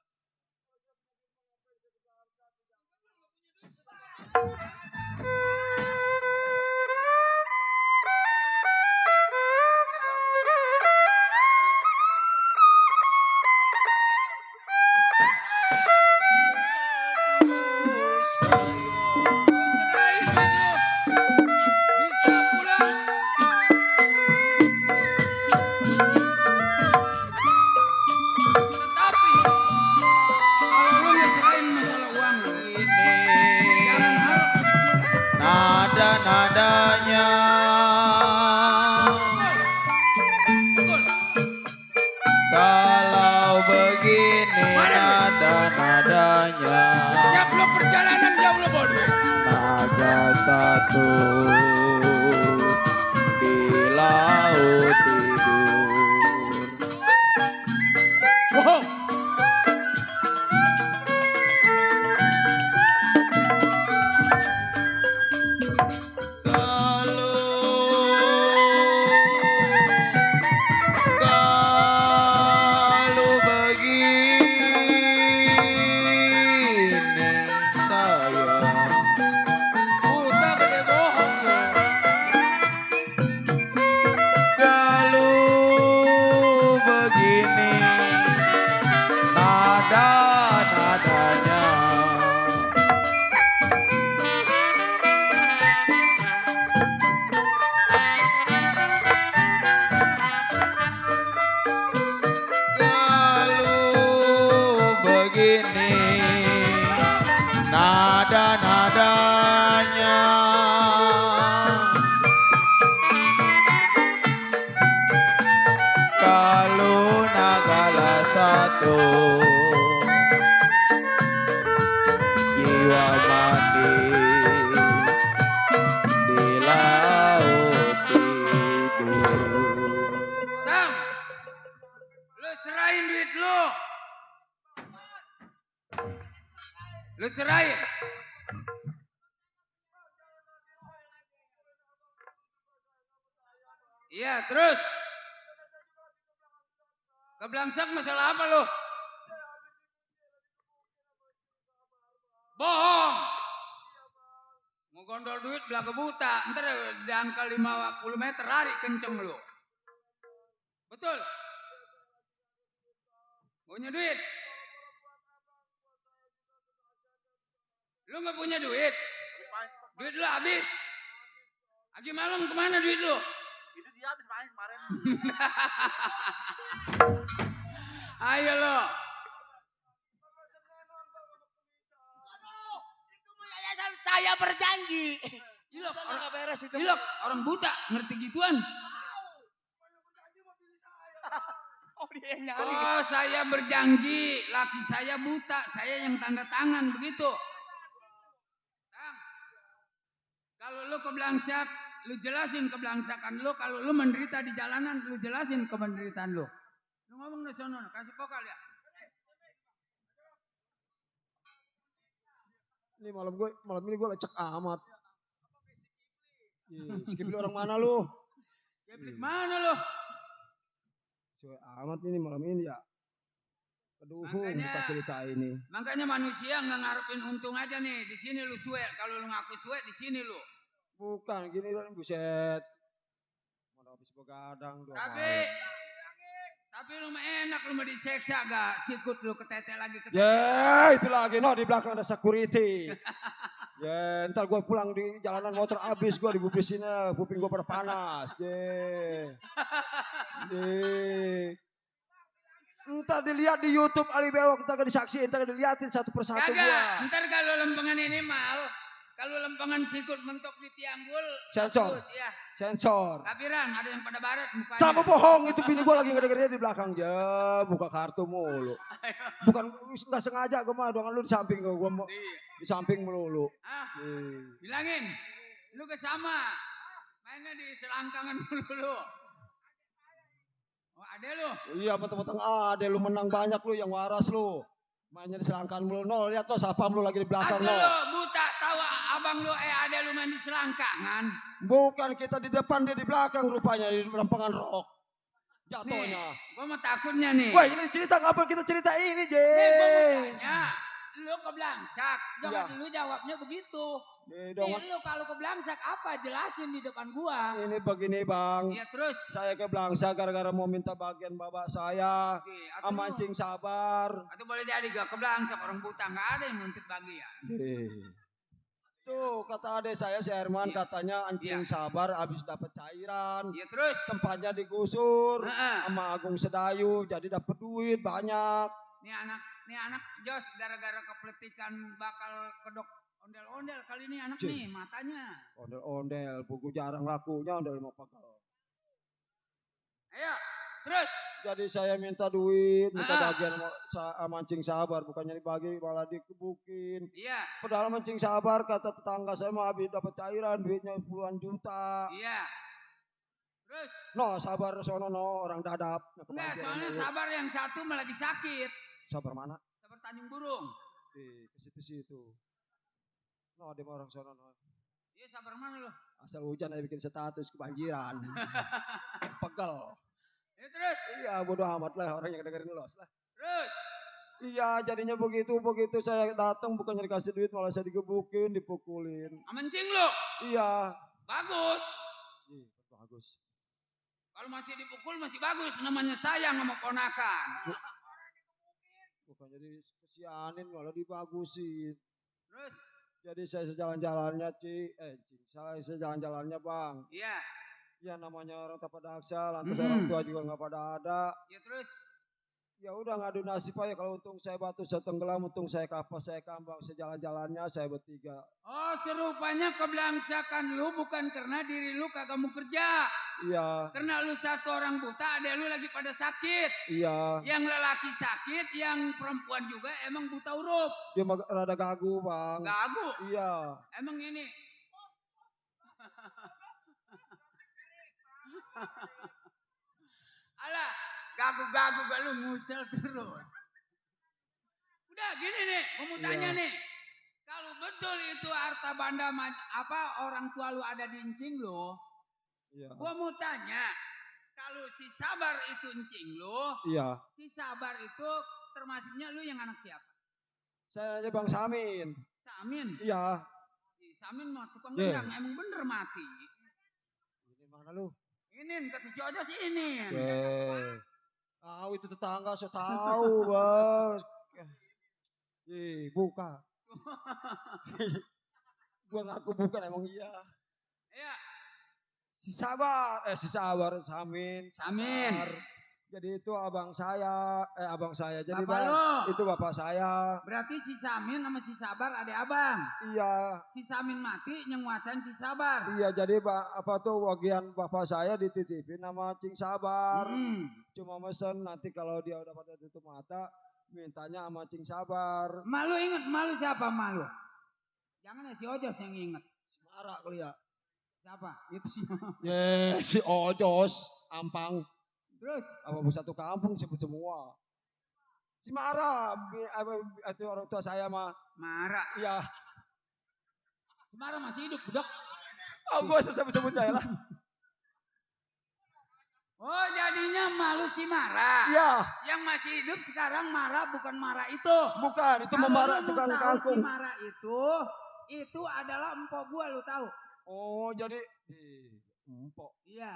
Serahin duit lu. Bisa pulang. Tetapi kalau lu ngecerain masalah uang lu, jangan harap Nada-nadanya betul. kalau begini nada-nadanya Tiap lu perjalanan jauh lu bawa duit. naga satu di laut tidur. Bohong. Kalau begini sayang, Buta gede bohong lu. kalau begini nada-nadanya kalau begini nada-nadanya kalau nagala satu jiwa mati di laut tidur. Tang, lu serahin duit lu. Lu serahin. Iya, terus. Keblangsak masalah apa lu? Bohong. Mau gondol duit belaga buta. Ntar jangka 50 meter lari kenceng lu. Betul. Punya duit. Lu nggak punya duit. Duit lu habis. Lagi malam kemana duit lu? Itu dia habis main kemarin. Ayo lo. Saya berjanji. Ilok, Sana nggak beres itu. Ilok, orang buta ngerti gituan. Oh dia yang nyari. Oh, saya berjanji, laki saya buta, saya yang tanda tangan begitu. Tang, kalau lu keblangsak, lu jelasin keblangsakan lu. Kalau lu menderita di jalanan, lu jelasin kemenderitaan lu. Lu ngomong di sono, kasih vokal ya. Ini malam ini gue lecek amat. Skip lu orang mana lu? Ya Replik mana lo? Suwe amat ini malam ini ya. Keduhung Makanya- kita cerita ini. Makanya manusia nggak ngarepin untung aja nih. Di sini lu suwe. Kalau lu ngaku suwe di sini lu. Bukan gini kan buset. Mana habis begadang dua Tapi lu mah enak lu mah diseksa gak? Sikut lu ketete lagi ketete. Ya itu lagi no di belakang ada security. Ya ntar gue pulang di jalanan motor abis gue dibubisin kuping gue pada panas. Ntar dilihat di YouTube Ali Bewok, ntar disaksiin, ntar diliatin satu persatu Kagak. gua. Ntar kalau lempengan ini mal. Kalau lempengan sikut mentok di tianggul. Sensor. hapus, Ya. Sensor. Kapiran ada yang pada barat mukanya. Sama bohong itu bini gue lagi ngedengerin di belakang ya buka kartu mulu. Bukan nggak sengaja gue mah doang lu di samping gue Iya. di samping melulu. Ah, Nih. bilangin. Lu ke sama. Mainnya di selangkangan mulu. Oh ada lu. Iya menteng-menteng ada lu menang banyak lu yang waras lu. Mainnya di selangkangan mulu no lihat tuh sapam lu lagi di belakang Asal no. lu buta tahu abang lu ada lu main di selangkangan. Bukan kita di depan dia di belakang rupanya di lempengan rok. Jatuhnya. Gua mau takutnya nih. Wah ini cerita ngapa kita cerita ini Je. Nih gua mau tanya. Lu keblangsak. Jangan Iya. lu jawabnya begitu. Nih, Nih lu kalau keblangsak apa jelasin di depan gua. ini begini bang. Iya terus. Saya ke Blangsa gara-gara mau minta bagian bapak saya. Oke, atuh lu. Amancing sabar. Atau boleh jadi gak keblangsak orang buta nggak ada yang nuntut bagian. Tuh kata adek saya si Herman Iya. katanya anjing Iya. sabar habis dapat cairan. Iya terus. Tempatnya digusur Heeh. sama Agung Sedayu jadi dapat duit banyak. Nih anak Jos gara-gara kepletikan bakal kedok ondel-ondel kali ini anak Cih. nih matanya. Ondel-ondel, buku jarang lakunya ondel mau pakai. Ayo, terus. Jadi saya minta duit, minta Ah. bagian mancing sabar, bukannya dibagi malah dikebukin. Iya, Padahal mancing sabar kata tetangga saya mah habis dapat cairan duitnya puluhan juta. iya. Terus, No sabar sono no orang dadap. Nah, enggak kebagian soalnya dulu. sabar yang satu malah lagi sakit. Sabar mana? Sabar Tanjung Burung. Di ke situ-situ. No ada orang sono no. Iya sabar mana lu? Asal hujan aja bikin status kebanjiran. Pegel. Ya terus, Iya bodoh amat lah orang yang dengerin los lah. terus. Iya jadinya begitu saya datang bukannya dikasih duit malah saya digebukin, dipukulin. Amancing lu. Iya. Bagus. Ih, bagus. Kalau masih dipukul masih bagus namanya sayang sama ponakan. Bukan jadi kesianin malah dibagusin. Terus, Jadi saya sejalan-jalannya saya sejalan-jalannya bang. iya. Ya namanya orang tak pada aksa, lantas Mm-mm. orang tua juga nggak pada ada. Ya terus. Ya udah ngadu nasib aja kalau untung saya batu saya tenggelam, untung saya kapas saya kambang, sejalan-jalannya saya bertiga. Oh serupanya keblangsakan lu bukan karena diri lu kagak mau kerja. Iya, Karena lu satu orang buta, ada lu lagi pada sakit. iya. Yang lelaki sakit, yang perempuan juga emang buta huruf. Dia rada gagu bang. Gagu. Iya. Emang ini. Alah, gagu-gagu gak lu ngusel terus. Udah gini nih, mau mau tanya Iya. nih. Kalau betul itu harta benda orang tua lu ada di encing lu, Iya. gua mau tanya, kalau si Sabar itu encing lu, Iya. si Sabar itu termasuknya lu yang anak siapa? Saya aja Bang Samin. Samin. Iya. Si Samin mah tukang Yeah. gendang, emang bener mati. Ini mana lu? Ini kata si Ojo sih ini. Tahu itu tetangga, so tahu bang. Buka. Gua ngaku bukan emang iya. Iya. Si Sabar, Samin. Samin. Sabar. Jadi itu abang saya. Jadi Bapak Bang, lu. itu bapak saya. Berarti si Samin sama si Sabar ada abang. Iya, Si Samin mati yang nguasain si Sabar. iya jadi bagian bapak saya dititipin sama Cing Sabar. Cuma mesen nanti kalau dia udah pada tutup mata, mintanya sama Cing Sabar. Malu inget, malu siapa malu? Jangan ya si Ojos yang inget. Marah kali ya. Siapa? Itu sih. Si Ojos, Ampang. Terus, Apa satu kampung sebut semua. Si Mara, itu orang tua saya mah. marah. Iya. Si Marah masih hidup, budak. Oh, gue sebut-sebut aja lah. Oh jadinya malu si Mara. Iya, Yang masih hidup sekarang Mara bukan Mara itu. bukan. Itu Kalau memarah lu mau tukang tahu kangkung. si Mara itu adalah empok gua lu tahu. Oh, jadi empok. Iya.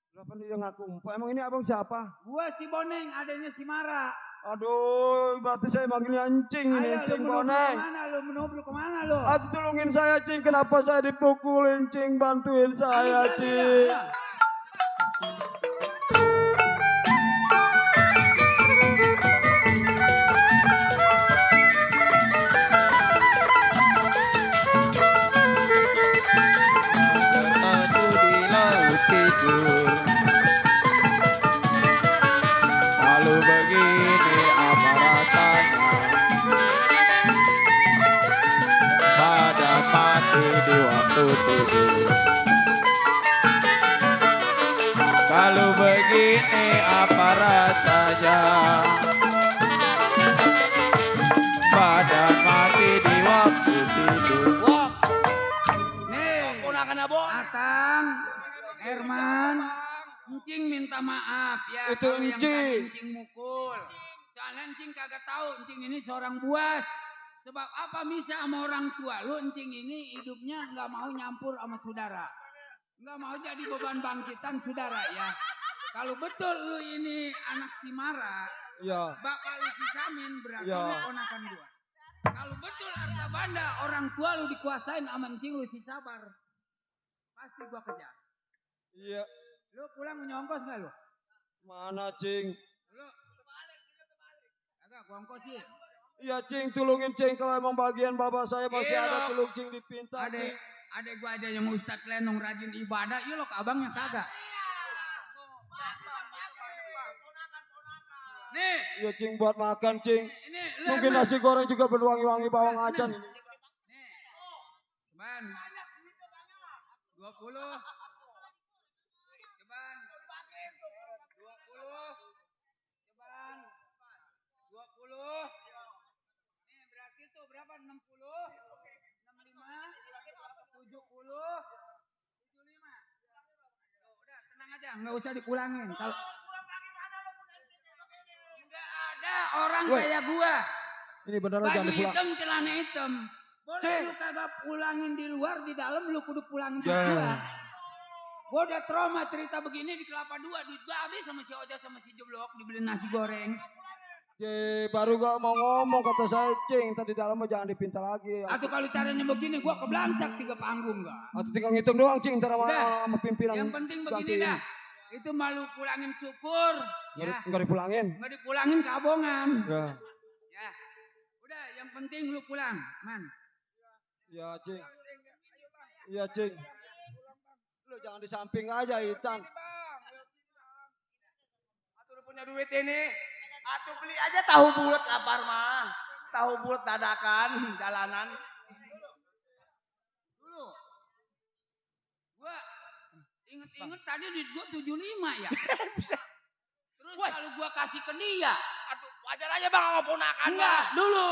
Kenapa dia ngaku empok? Emang ini abang siapa? Gua si Boneng, adanya si Mara. Aduh, berarti saya manggilnya Encing ini, Ayo lu Encing menubruk Boneng. kemana lu? Menubruk kemana lu? Aduh, tolongin saya, Cing. Kenapa saya dipukulin, Cing? Bantuin saya, Habis lagi, Cing. ayo. Bertemu di laut tidur. Lalu begini apa rasanya? Badan mati di waktu tidur. Kalau begini apa rasanya? Badan mati di waktu tidur. Wok, Nih, ponakan abang. Atang, Herman, Encing minta maaf ya. Itu kalau yang Encing. tadi Encing mukul. Soalnya Encing kagak tahu Encing ini seorang buas. Sebab apa bisa sama orang tua lu Encing ini hidupnya nggak mau nyampur sama saudara. Nggak mau jadi beban bangkitan saudara ya. Kalau betul lu ini anak si Mara, Iya. bapak lu si Samin berarti Ya. lu ponakan gua. Kalau betul harta banda orang tua lu dikuasain sama Encing lu si Sabar. Pasti gua kejar. Iya. Lu pulang menyongkos nggak lu? Mana, Cing? Lu agak gua ongkosin. Iya, Cing. Tolongin, Cing. Kalau emang bagian bapak saya masih Iya, ada, loh. tolong, Cing, dipinta, Cing. Adek gua aja yang Ustadz Lenong rajin ibadah, iya lo ke abangnya kagak. Nih, Iya, Cing, buat makan, Cing. ini lu Mungkin Herman. nasi goreng juga berwangi-wangi bawang acan. Nih, Ban, 20. Ceban, 20. Ceban, 20. Nih berarti tuh berapa? 60, 65, 70, 75. Tuh, udah tenang aja, nggak usah dipulangin. Kalau nggak ada orang Woi. kayak gua. Ini beneran jangan Baju dipulang. hitam, celana hitam. Boleh Cing. lu kagak pulangin di luar, di dalam lu kudu pulangin di Ya. gua. Gua udah trauma cerita begini di Kelapa Dua, duit gua habis sama si Oja sama si Jeblok dibeli nasi goreng. Baru gak mau ngomong kata saya, Cing. Tadi dalam mah jangan dipinta lagi. Atau kalau caranya begini gua keblangsak 3 panggung gak? Atau tinggal ngitung doang, Cing. Ntar sama, Udah. sama pimpinan. Yang penting begini gantiin. dah. Itu malu pulangin syukur. Ya. Nggak dipulangin. Nggak dipulangin ke abongan. Ya. Ya. Udah yang penting lu pulang, Man. Iya, Cing. Iya, Cing. Lu jangan di samping aja, Itan. Atuh punya duit ini. Atuh beli aja tahu bulat lapar mah. Tahu bulat dadakan jalanan. Dulu. Gua inget-inget tadi duit gua 75 ya. Terus Woi. kalau gua kasih ke dia. Aduh wajar aja bang sama ponakan Enggak, bang. dulu.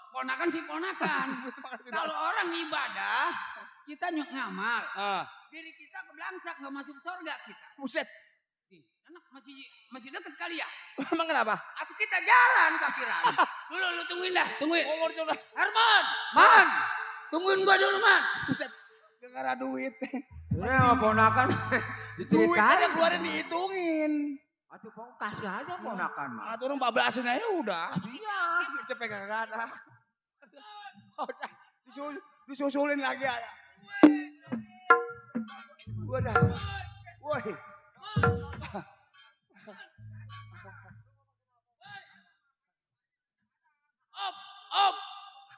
Ponakan si ponakan. Kalau orang ibadah, kita ngamal. Ah, Diri kita keblangsak, nggak masuk surga kita. buset. Ih, anak masih deket kali ya. Emang kenapa? Atau kita jalan kakiran. Dulu lu tungguin dah, tungguin. Umur tuh Herman, Man, tungguin gua dulu Man. buset. Gak ada duit. Ini sama ponakan Duit aja diceritain. keluarin dihitungin. Atuh pong kasih aja ponakan mah. Atuh orang 14-in aja udah. Iya. Cepet gak ada. Udah, disusulin lagi aja. Udah. Woi.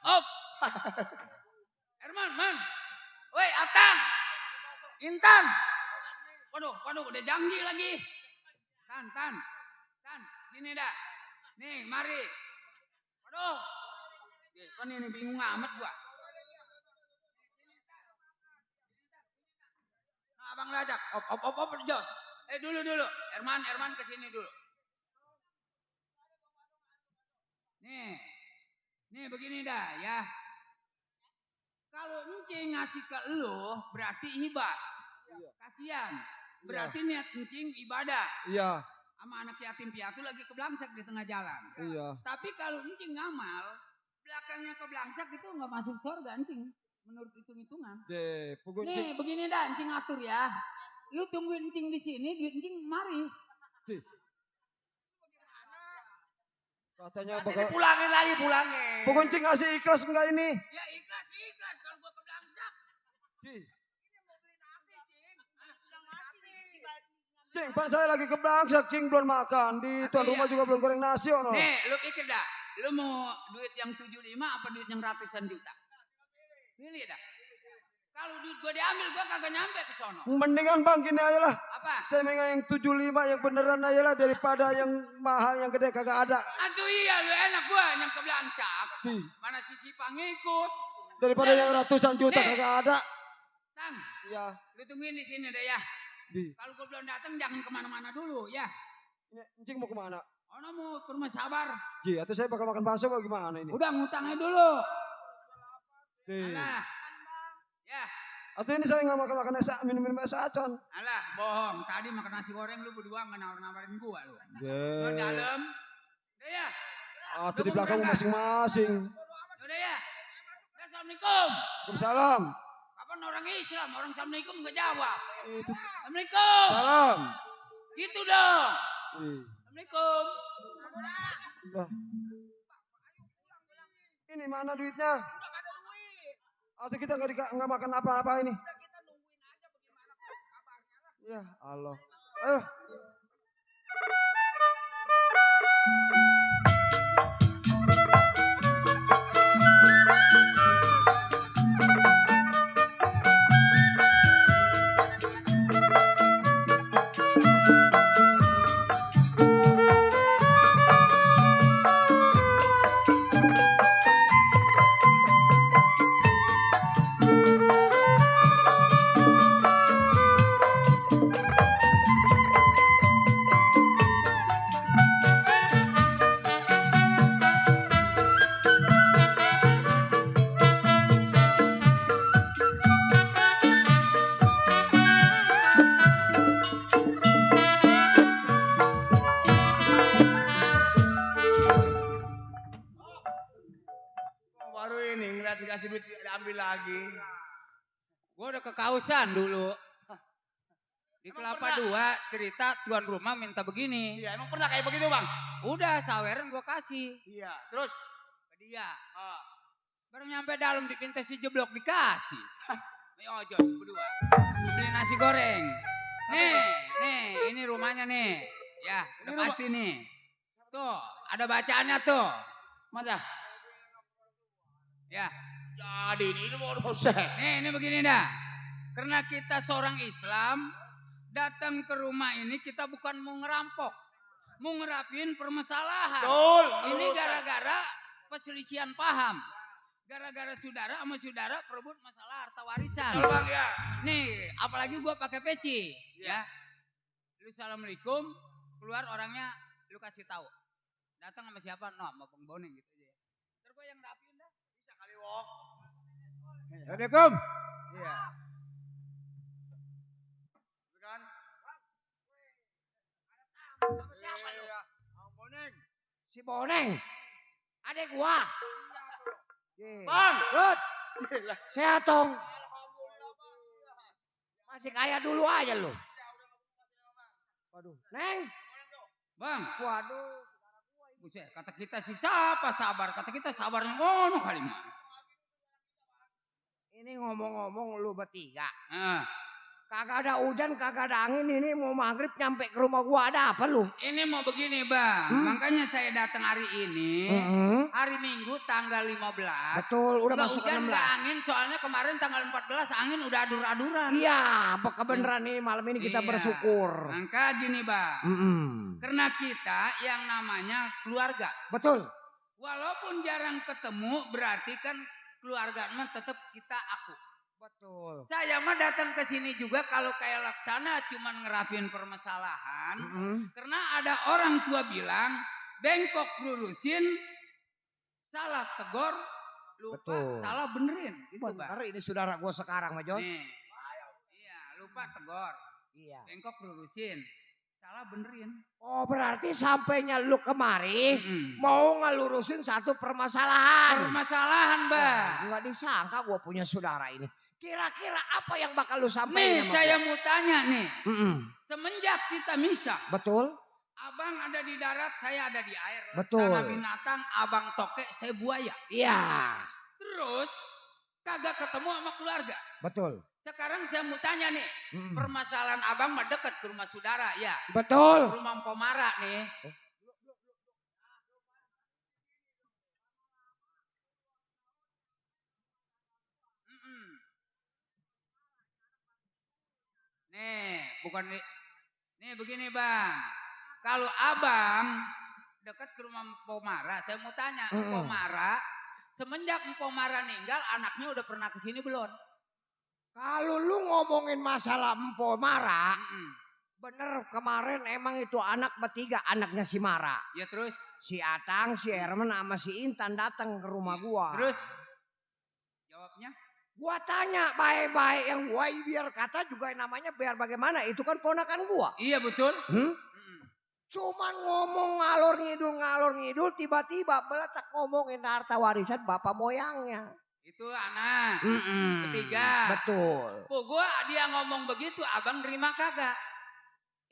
Op. Herman, Man. Woi, Atang. Intan. Waduh, udah janji lagi. Tan, sini dah. Nih, mari. Waduh. Kan ini bingung amat gua. Nah, Abang Lajak. Op, Jos. Dulu. Herman ke sini dulu. Nih begini dah ya. Kalau encing ngasih ke lu berarti hibah. Kasihan. berarti niat encing ibadah. Iya. Sama anak yatim piatu lagi keblangsak di tengah jalan. Iya. Tapi kalau encing ngamal, belakangnya keblangsak itu nggak masuk surga encing. Menurut hitung-hitungan. Deh, pukul Nih begini dah encing atur ya. Lu tungguin encing di sini, duit encing mari. katanya Nanti bakal dipulangin lagi, pulangin. pukul cing ngasih ikhlas enggak ini? Ya ikhlas kalau gua keblangsak. Cing, pan saya lagi ke Blangsak, cing belum makan. Di tuan rumah juga belum goreng nasi, ono. Nih, lu pikir dah. Lu mau duit yang 75 apa duit yang ratusan juta? Pilih dah. Kalau duit gua diambil, gua kagak nyampe ke sono. Mendingan bang gini aja lah. Apa? Saya mengen yang 75 yang beneran aja lah daripada yang mahal yang gede kagak ada. Aduh iya, lu enak gua yang keblangsak. Mana sisi pangikut. Daripada yang ratusan juta Nih. kagak ada. Tang, Iya. lu tungguin di sini deh ya. Kalau gua belum datang jangan kemana-mana dulu ya. Cing mau kemana? Ono mau ke rumah Sabar. Ji, atau saya bakal makan bakso apa gimana ini? Udah ngutangnya dulu. Ji. Alah. Ya. Atau ini saya nggak makan minum es acan. Alah, bohong. Tadi makan nasi goreng lu berdua nggak nawar-nawarin gua lu. Deh. Lu dalam. Udah ya. Atau di belakang masing-masing. Udah ya. Assalamualaikum. Waalaikumsalam. Kapan orang Islam, orang Assalamualaikum nggak jawab. Itu. Assalamualaikum. Salam. Gitu dong. Assalamualaikum. Udah. Ini mana duitnya? Atau kita nggak makan apa-apa ini? Ya Allah. Ayo. Baru ini ngeliat dikasih duit diambil lagi. Gua udah kekausan dulu. Di Kelapa Dua cerita tuan rumah minta begini. Iya, emang pernah kayak begitu bang? Udah saweran gua kasih Iya, terus? ke dia. Baru nyampe dalam dipinta si jeblok dikasih. Nih ojos berdua. Beli nasi goreng. Nih, ini rumahnya nih. Ya, udah pasti nih. Tuh, ada bacaannya tuh. Mana? Ya. Jadi ini mau proses. Nih, ini begini dah. Karena kita seorang Islam, datang ke rumah ini kita bukan mau ngerampok. Mau ngerapin permasalahan. Betul. Ini gara-gara perselisihan paham. Gara-gara saudara sama saudara perebut masalah harta warisan. Betul bang ya. Nih, apalagi gua pakai peci. Ya. Lu assalamualaikum, keluar orangnya lu kasih tahu. Datang sama siapa? No, sama pemboning gitu aja. Terus gua yang rapin dah. Bisa kali wong. Assalamualaikum. Iya. Kan? Siapa lu? Si Boneng. Adek gua. Bang. Lut. Sehat dong. Masih kaya dulu aja lu. Waduh. Neng. Bang, Waduh. buset, kata kita sih siapa sabar? Kata kita sabarnya ngono kali mah. Ini ngomong-ngomong lu bertiga. Nah, Kagak ada hujan, kagak ada angin. Ini mau maghrib nyampe ke rumah gua. Ada apa lu? ini mau begini bang, makanya saya datang hari ini, hari Minggu tanggal 15. Betul, udah Nggak masuk hujan, 16. nggak angin, soalnya kemarin tanggal 14 angin udah adur-aduran. Iya, kebenaran ini malam ini kita Iya. bersyukur. Maka gini bang, karena kita yang namanya keluarga. Betul. Walaupun jarang ketemu, berarti kan keluarga mah tetap kita aku. Betul. Saya mah datang ke sini juga kalau kayak Laksana cuman ngerapin permasalahan. Karena ada orang tua bilang, bengkok lurusin, salah tegor, lupa Betul. salah benerin. Gitu Benar bang. ini saudara gua sekarang Mas Jos. Nih. Iya, lupa tegor. Iya. Bengkok lurusin. Salah benerin. Oh berarti sampainya lu kemari Mm-mm. mau ngelurusin satu permasalahan. Permasalahan, Bang. Nggak disangka gue punya saudara ini. Kira-kira apa yang bakal lu Nih sampaikan sama saya gua? mau tanya nih. Mm-mm. Semenjak kita misah. Betul. Abang ada di darat, saya ada di air. Betul. Tanah binatang, abang tokek, saya buaya. Iya. Terus kagak ketemu sama keluarga. Betul. Sekarang saya mau tanya nih. Mm. Permasalahan abang mah deket ke rumah saudara ya. Betul. Rumah Mpomara nih. Mm-mm. Nih, bukan nih begini bang. Kalau abang dekat ke rumah Mpomara, saya mau tanya, Mpomara semenjak Mpomara meninggal, anaknya udah pernah kesini belum? Kalau lu ngomongin masalah Empo Mara, bener kemarin emang itu anak bertiga, anaknya si Mara. Ya terus? Si Atang, si Herman sama si Intan datang ke rumah gua. Terus? Jawabnya? Gua tanya baik-baik yang gua biar kata juga namanya biar bagaimana, itu kan ponakan gua. Iya betul. Cuman ngomong ngalor ngidul tiba-tiba meletak ngomongin harta warisan bapak moyangnya. Itu anak. Ketiga. Betul. Gua dia ngomong begitu, abang nerima kagak?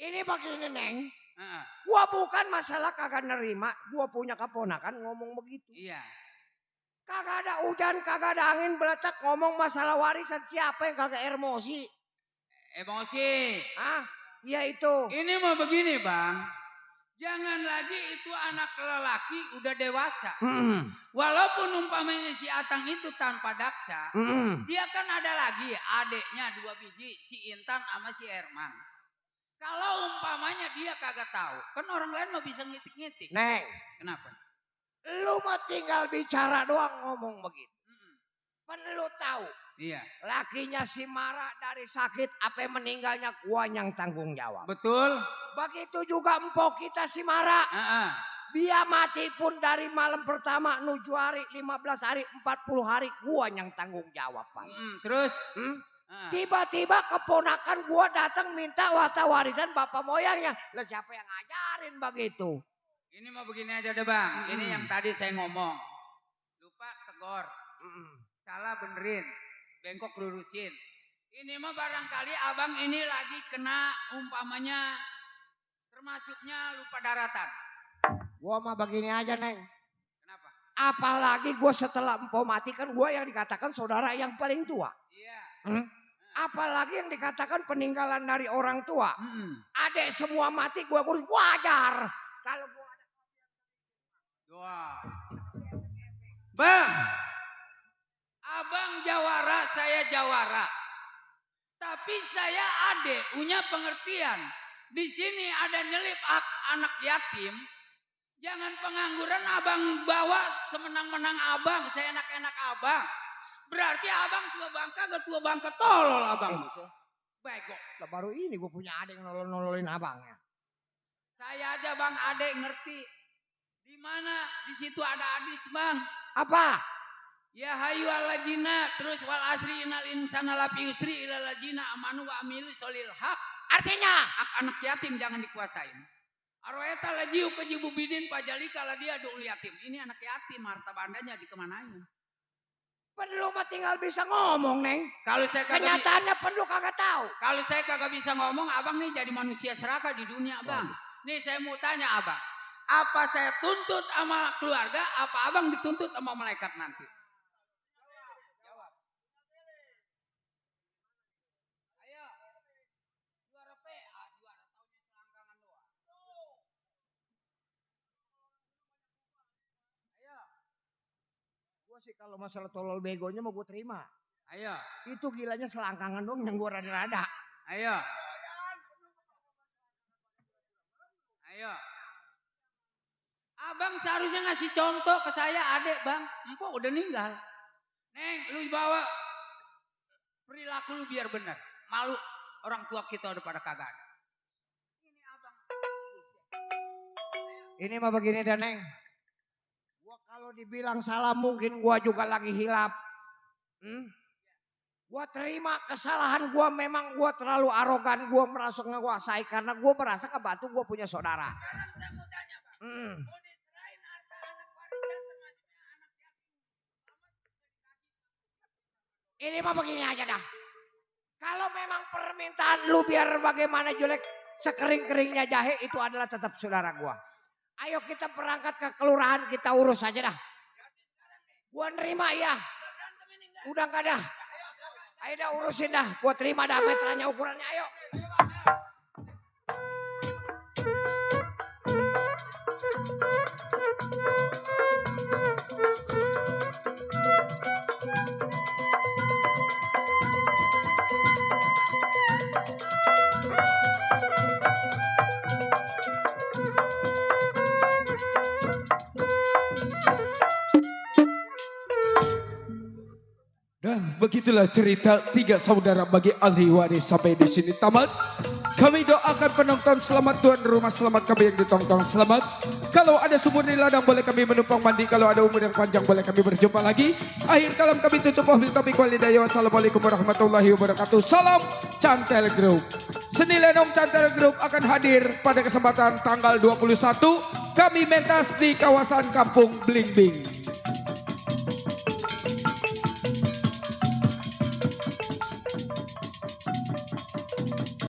Ini begini Neng. Gua bukan masalah kagak nerima, gua punya keponakan ngomong begitu. Iya. Kagak ada hujan, kagak ada angin beletak ngomong masalah warisan, siapa yang kagak emosi? Emosi. Ah, iya itu. Ini mau begini bang. Jangan lagi itu anak lelaki udah dewasa. Walaupun umpamanya si Atang itu tanpa daksa. Dia kan ada lagi adiknya 2 biji. Si Intan sama si Herman. Kalau umpamanya dia kagak tahu. Kan orang lain mah bisa ngitik-ngitik. Neng. Kenapa? Lu mah tinggal bicara doang ngomong begitu. Kan lu tahu. Iya. Lakinya si Mara dari sakit apa meninggalnya gua yang tanggung jawab. Betul. Begitu juga empok kita si Mara. Dia mati pun dari malam pertama 7 hari, 15 hari, 40 hari gua yang tanggung jawab. Terus? Tiba-tiba keponakan gua datang minta harta warisan bapak moyangnya. Lah siapa yang ngajarin begitu? Ini mau begini aja deh bang. Ini yang tadi saya ngomong. Lupa tegor. Salah benerin. Bengkok lurusin. Ini mah barangkali abang ini lagi kena umpamanya termasuknya lupa daratan. Gua mah begini aja Neng. Kenapa? Apalagi gua setelah empok mati kan gua yang dikatakan saudara yang paling tua. Iya. Apalagi yang dikatakan peninggalan dari orang tua. Adek semua mati gua kurus wajar. Kalau gua ada doa. Bang. Abang jawara, saya jawara. Tapi saya adek punya pengertian. Di sini ada nyelip anak yatim. Jangan pengangguran abang bawa semenang-menang abang. Saya enak-enak abang. Berarti abang tua bangka gak tua bangka tolol abang. Bego. Baru ini gue punya adek yang nolol-nololin abangnya. Saya aja bang adek ngerti. Di mana di situ ada hadis bang. Apa? Ya hayu alajina terus wal asri inal insana lafi usri ilal lajina amanu wa amilu solil haq. Artinya anak yatim jangan dikuasain. Arwayata lajiu kejibu bidin pajali kala dia dul yatim. Ini anak yatim harta bandanya dikemanain. Perlu mah tinggal bisa ngomong Neng. Kalau saya kenyataannya perlu kagak tahu. Kalau saya kagak bisa ngomong abang nih jadi manusia serakah di dunia bang. Nih saya mau tanya abang. Apa saya tuntut sama keluarga apa abang dituntut sama malaikat nanti? Sih kalau masalah tolol begonya mau gue terima. Ayo. Itu gilanya selangkangan dong yang gue rada-rada. Ayo. Ayo. Abang seharusnya ngasih contoh ke saya adek bang. Empok udah ninggal. Neng lu bawa perilaku lu biar benar. Malu orang tua kita udah pada kagak ada. Ini abang. Ini mah begini dan Neng. Kalau dibilang salah mungkin gua juga lagi hilap. Gua terima kesalahan gua, memang gua terlalu arogan, gua merasa ngeguasai karena gua merasa ke Batu gua punya saudara. Ini mah begini aja dah. Kalau memang permintaan lu biar bagaimana jelek, sekering-keringnya jahe itu adalah tetap saudara gua. Ayo kita berangkat ke kelurahan, kita urus aja dah. Gua nerima ya. Udah gak dah. Ayo dah urusin dah. Gua terima dah meternya ukurannya, ayo. Dan begitulah cerita tiga saudara bagi ahli waris sampai di sini tamat. Kami doakan penonton selamat, tuan rumah selamat, kami yang ditonton selamat. Kalau ada sumur di ladang boleh kami menumpang mandi, kalau ada umur yang panjang boleh kami berjumpa lagi. Akhir kalam kami tutup wabil taufiq walhidayah. Wassalamualaikum warahmatullahi wabarakatuh. Salam Cantel Group. Seni Lenong Cantel Group akan hadir pada kesempatan tanggal 21. Kami mentas di kawasan Kampung Blingbing.